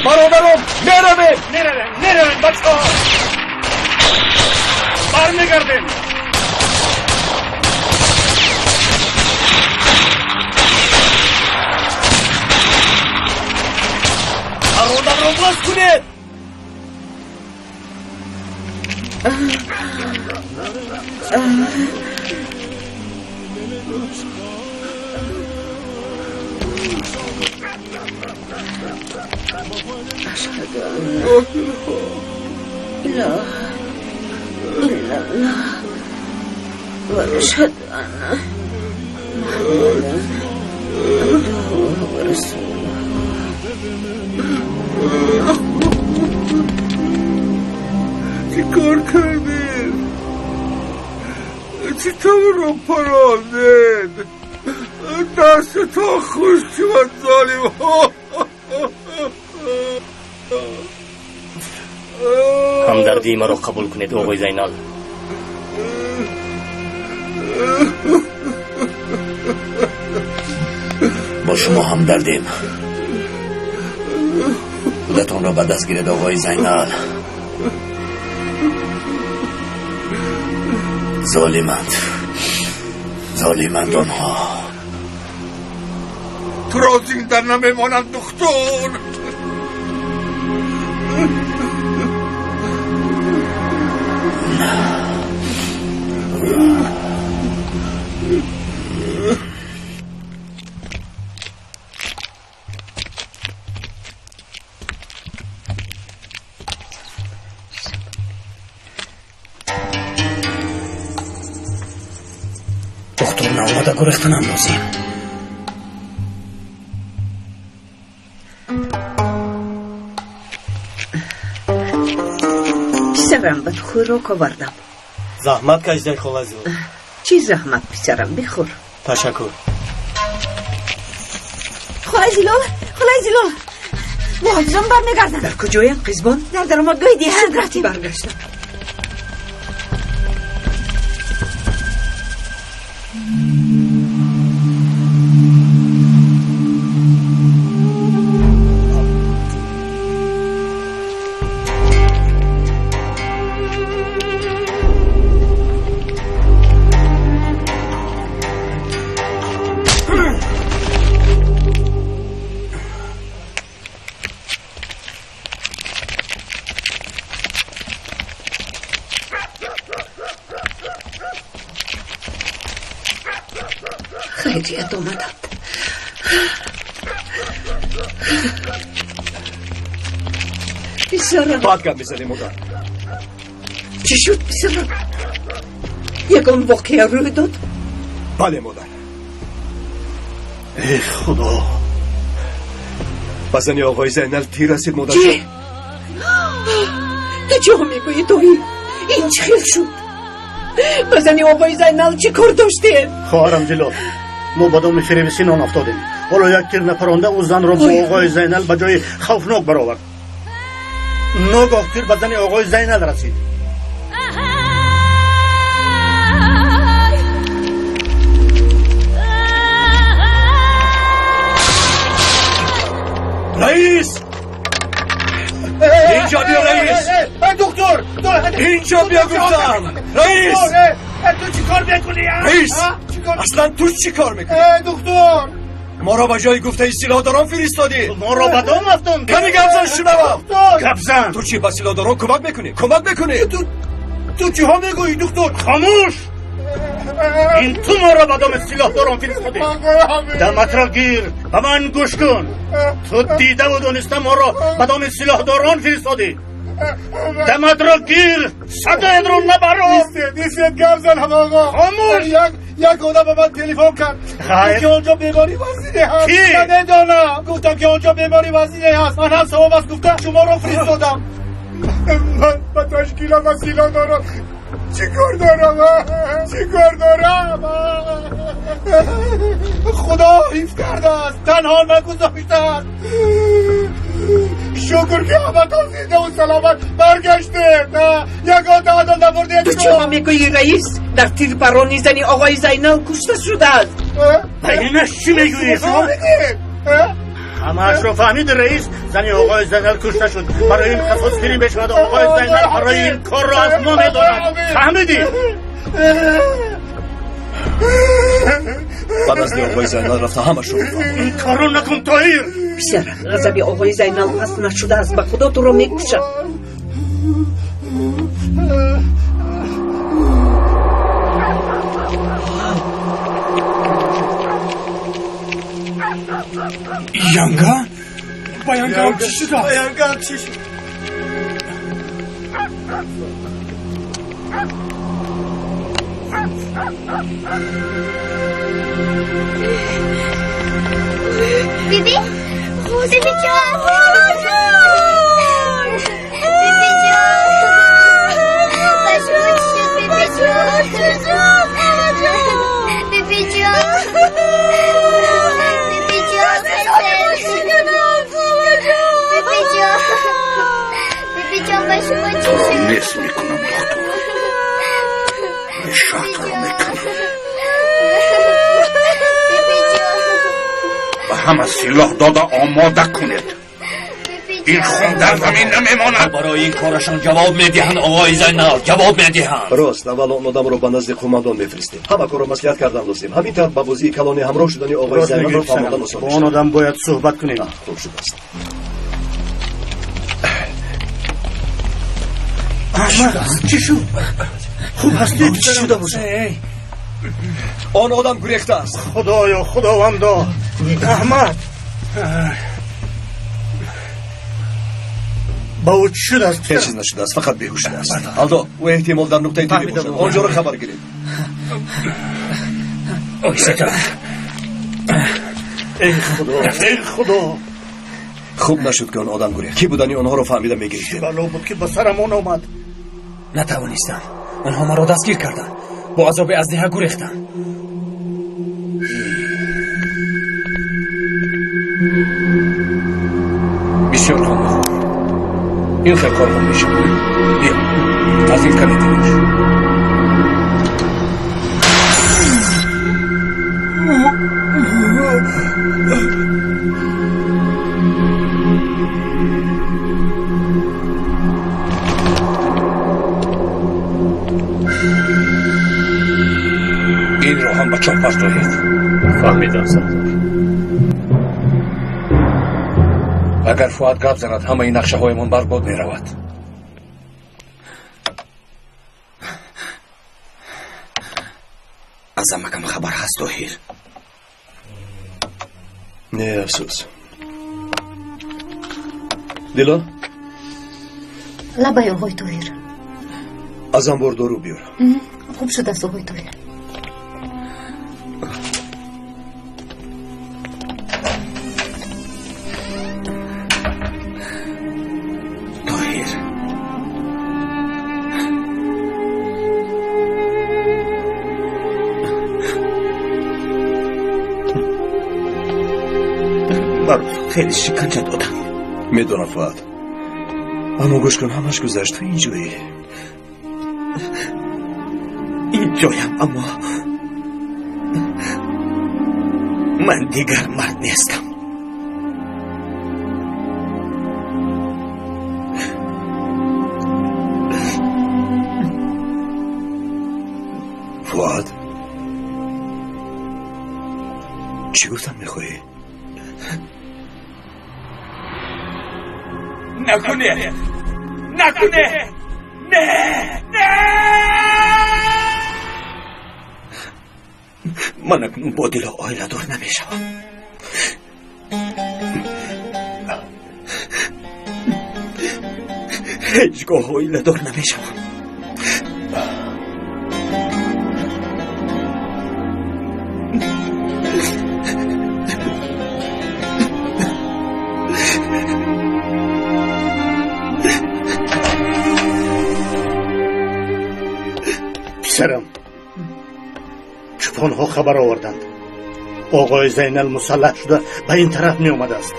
Бародаром, меравем, меравем, меравем, бачаҳо, бармегардем. Бародарро боз кунед. أشهد أن لا إله إلا الله وأشهد أن محمدا عبده ورسوله. چیکار کردیم؟ چطور رو پراندید؟ دست تا خوش شد ظالم ها. ҳамдардии маро қабул кунед, оғои Зайнал. Бо шумо ҳамдардем. Худатонро ба даст гиред, оғои Зайнал. Золиманд, золиманд онҳо. Туро зинда намемонанд, духтур. Баромада гурехтанам лозим. Писарам, ба ту хӯрок овардам. Заҳмат кашидай, хола Зилол. Чӣ заҳмат, писарам, бихӯр. Ташаккур. Холаи Зилол, холаи Зилол, муҳофизон бармегарданд. Дар куҷоянд, қизбон? Дар даромадгоҳи деҳа рафтем. Баргаштам. Хайрият омаданд. Писарам. Баъд гап мезанем, модар. Чӣ шуд, писарам? Ягон воқеа рӯй дод? Бале, модар. Эй худо, ба зани оғои Зайнал тир расид, модар. Чӣ? Ту чиҳо мегӯӣ, доӣ? Ин чӣ хел шуд? Ба зани оғои Зайнал чӣ кор доштем? Хоҳарам Зилол, мо ба доми фиреби Синон афтодем. Ҳоло як тир напаронда ӯ занро бо оғои Зайнал ба ҷои хавфнок баровард. Ногоҳ тир ба зани оғои Зайнал расид. Раис! Инҷо биё, раис! Доктор! Инҷо биё, гуфтам! Раис! Ту чӣ кор мекунӣ? Раис! Аслан ту чӣ кор мекунӣ? Доктор! Моро ба ҷои гуфтаи силоҳдорон фиристодӣ! Моро ба дом афтондӣ! Кани гап зан, шунавам! Гап зан! Ту чӣ ба силоҳдорон кӯмак мекунӣ? Кӯмак мекунӣ? Ту чиҳо мегӯӣ, доктор? Хомӯш! Ин ту моро ба доми силоҳдорон фиристодӣ! Даматро гир, ба ман гӯш кун! Ту дидаву дониста моро ба доми силоҳдорон фиристодӣ! Даматро гир, садоятро набарор! Истед, гап занам, оғо! Хомӯш! Як одам ба ман телефон кард. Хайр. Ки онҷо бемори вазине ҳаст. Кӣ? Намедонам. Гуфтам ки онҷо бемори вазине ҳаст. Ман ҳам савоб аст гуфта шуморо фиристодам. Ман ба ташкилот ва силоҳдорон чӣ кор дорам? Чӣ кор дорам? Худо ҳифз кардааст, танҳо нагузоштааст. Шукр ки ҳаматон зиндаву саломат баргаштед. Ягон таъдод набурдед. Ту чиҳо мегӯӣ, раис? Дар тирпарони зани оғои Зайнал кушта шудааст. Ба инаш чӣ мегӯӣ? Ҳамаашро фаҳмид, раис. Зани оғои Зайнал кушта шуд. Барои ин қасосгирӣ мешавад. Оғои Зайнал барои ин корро аз мо медонад. Фаҳмидӣ? Ба назди оғои Зайнал рафта ҳамашро мефаҳмонам. Ин корро накун, Тоҳир! Писарам, ғазаби оғои Зайнал паст нашудааст. Ба худо туро мекушад. Янга? Ба янгаам чӣ шудааст? Ба янгаам чӣ шуд? Биби, биби ҷон, биби ҷон, ба шумо чӣ шуд, биби ҷон? Биби ҷон, биби ҷон, биби ҷон, биби ҷон, ба шумо чӣ шуд? Мес мекунам, доктор. Решатро мекунам. Ба ҳама силоҳ дода омода кунед. Ин хун дар замин намемонад. Барои ин корашон ҷавоб медиҳанд, оғои Зайнал, ҷавоб медиҳанд. Рост, аввал он одамро ба назди қумандон мефиристем. Ҳама корро маслиҳат кардан лозим. Ҳамин тавр ба бозии калони ҳамроҳ шудани оғои Зайналро фаҳмондан осон Бо он одам бояд суҳбат кунем. Хуб шудааст. Аҳмад, чӣ шуд? Хуб ҳастед? Чӣ шуда бошад? Он одам гурехтааст. Худоё, худовандо! Аҳмад! Ба ӯ чӣ шудааст? Ҳеҷ чиз нашудааст, фақат беҳуш шудааст. Алдо, ӯ эҳтимол дар нуқтаи тиббӣ бошад. Он ҷоро хабар гиред. Оҳиста. Эй Худо, эй Худо! Хуб нашуд, ки он одам гурехт. Кӣ будани онҳоро фаҳмида мегирифтем. Бало буд, ки ба сарамон омад. Натавонистам. Онҳо маро дастгир карданд. Бо азоби аз деҳа гурехтам. Бисёр ғам махӯр. Ин хел корҳо мешавад. Биё, аз ин каме дилош. Инро ҳам ба чоҳ партоед. Фаҳмидам, сардор. Агар Фуад гап занад, ҳамаи нақшаҳоямон барбод меравад. Аз амакам хабар ҳаст, Тоҳир? Не, афсӯс. Дило? Лабай, оғои Тоҳир. Аз анбор дору биёр. Хуб шудааст, оғои Тоҳир. Тоҳир, маро хеле шиканҷа доданд. Медонам, Фуад, аммо гӯш кун, ҳамаш гузашт. Ту инҷоӣ. Инҷоям, аммо ман дигар мард нестам. Фуад, чӣ гуфтан мехоҳӣ? Накунед! Накунед! Не! Не! Ман акнун бо Дило оиладор намешавам. Ҳеҷ гоҳ оиладор намешавам. Писарам, чӯпонҳо хабар оварданд. Оғои Зайнал мусаллаҳ шуда ба ин тараф меомадааст.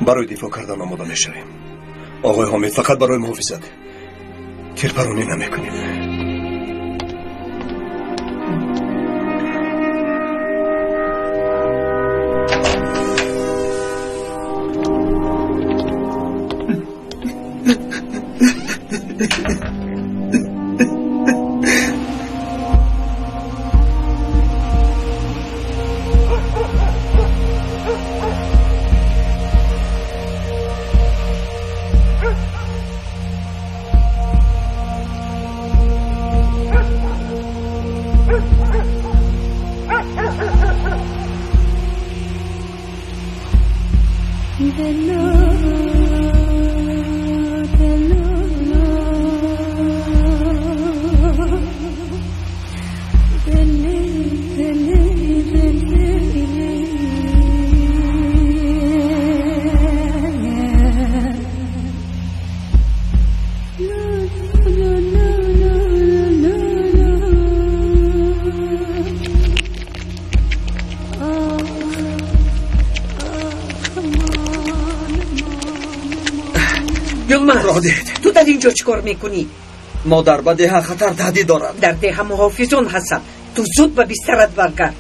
Барои дифоъ кардан омода мешавем, оғои Ҳомид. Фақат барои муҳофизат тирпаронӣ намекунем. Ту дар инҷо чӣ кор мекунӣ? Модар, ба деҳа хатар таҳдид дорад. Дар деҳа муҳофизон ҳастанд. Ту зуд ба бистарат баргард.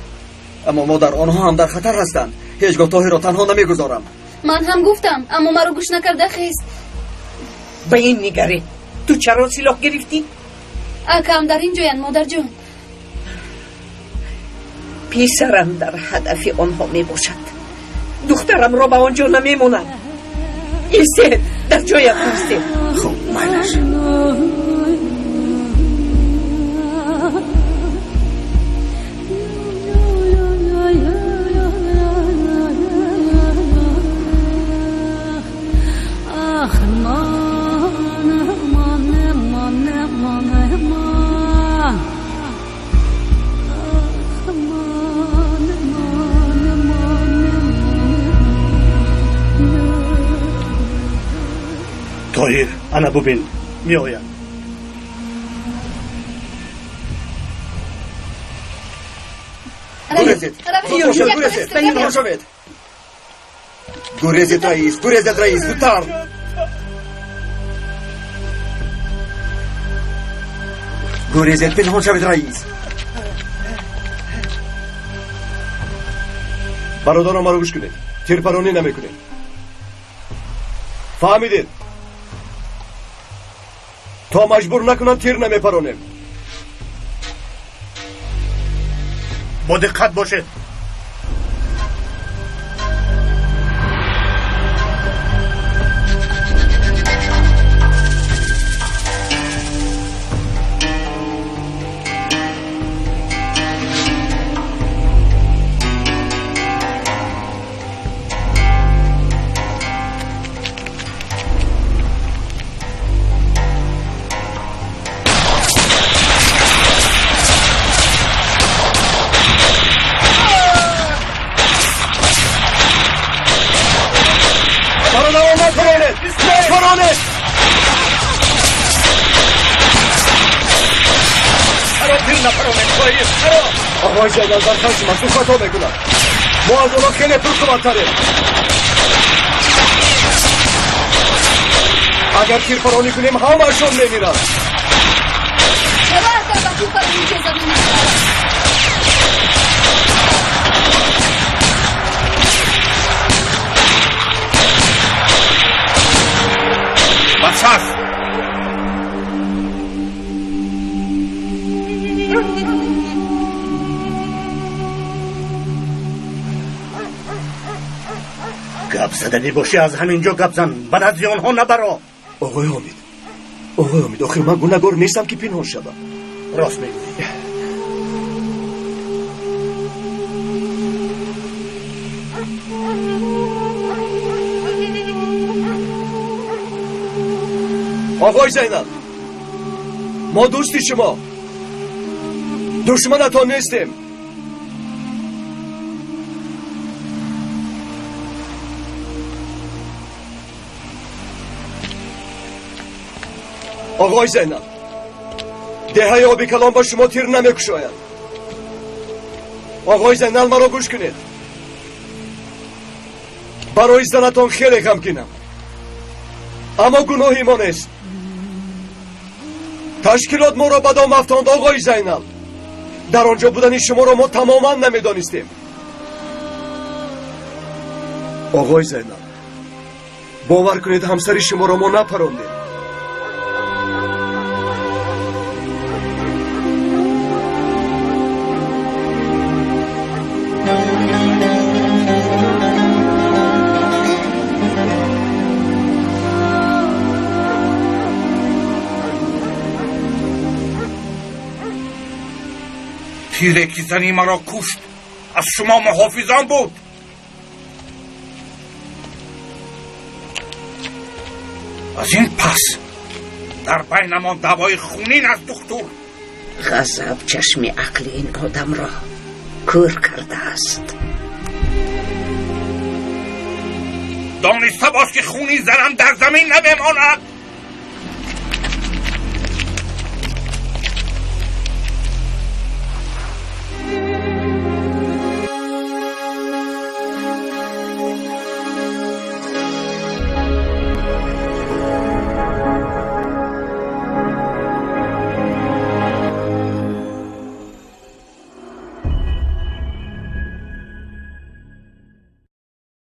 Аммо модар, онҳо ҳам дар хатар ҳастанд. Ҳеҷ гоҳ Тоҳирро танҳо намегузорам. Ман ҳам гуфтам, аммо маро гӯш накарда хест. Ба ин нигарӣ, ту чаро силоҳ гирифтӣ? Акам дар ин ҷоянд, модарҷон. Писарам дар ҳадафи онҳо мебошад. Духтарамро ба он ҷо намемонам. Истед, дар ҷоят истед. Хуб, майлаш. Ана бубин, меояд. Гурезед! Гурезед! Пинҳон шавед! Гурезед, раис! Гурезед, раис! Зудтар! Гурезед, пинҳон шавед, раис! Бародарон, маро гӯш кунед. Тирпаронӣ намекунед. Фаҳмидед? То маҷбур накунанд, тир намепаронем. Бо диққат бошед. آقای زینال در خشم است، او خطا میکند. ما از آنها خیلی پرقوتتریم. اگر تیرپرانی کنیم همه‌شان میمیرند. چرا اگر با تیرپرانی اجازه نمی‌دهند؟ بس است. گپ زدنی باشی از همینجا گپ زن، به نزد آنها نبرا. آقای حامد، آقای حامد، آخر من گناهکار نیستم که پنهان شوم. راست میگویی. آقای زینب، ما دوستی شما، دشمنتان نیستیم. آقای زینب، دهه آبی کلام با شما تیر نمیکشاید. آقای زینب، مرا گوش کنید. برای زنتان خیلی غمگینم، اما گناهی ما نیست. تشکیلات ما را به دام افتاند آقای زینب. در آنجا بودن شما را ما تماما نمیدانستیم. آقای زینب، باور کنید همسر شما را ما نپراندیم. تیره که زنی مرا کشت از شما محافظان بود. از این پس در بینمان دوای خونین از دکتر. غضب چشم عقل این آدم را کور کرده است. دانسته باش که خونی زنم در زمین نبماند.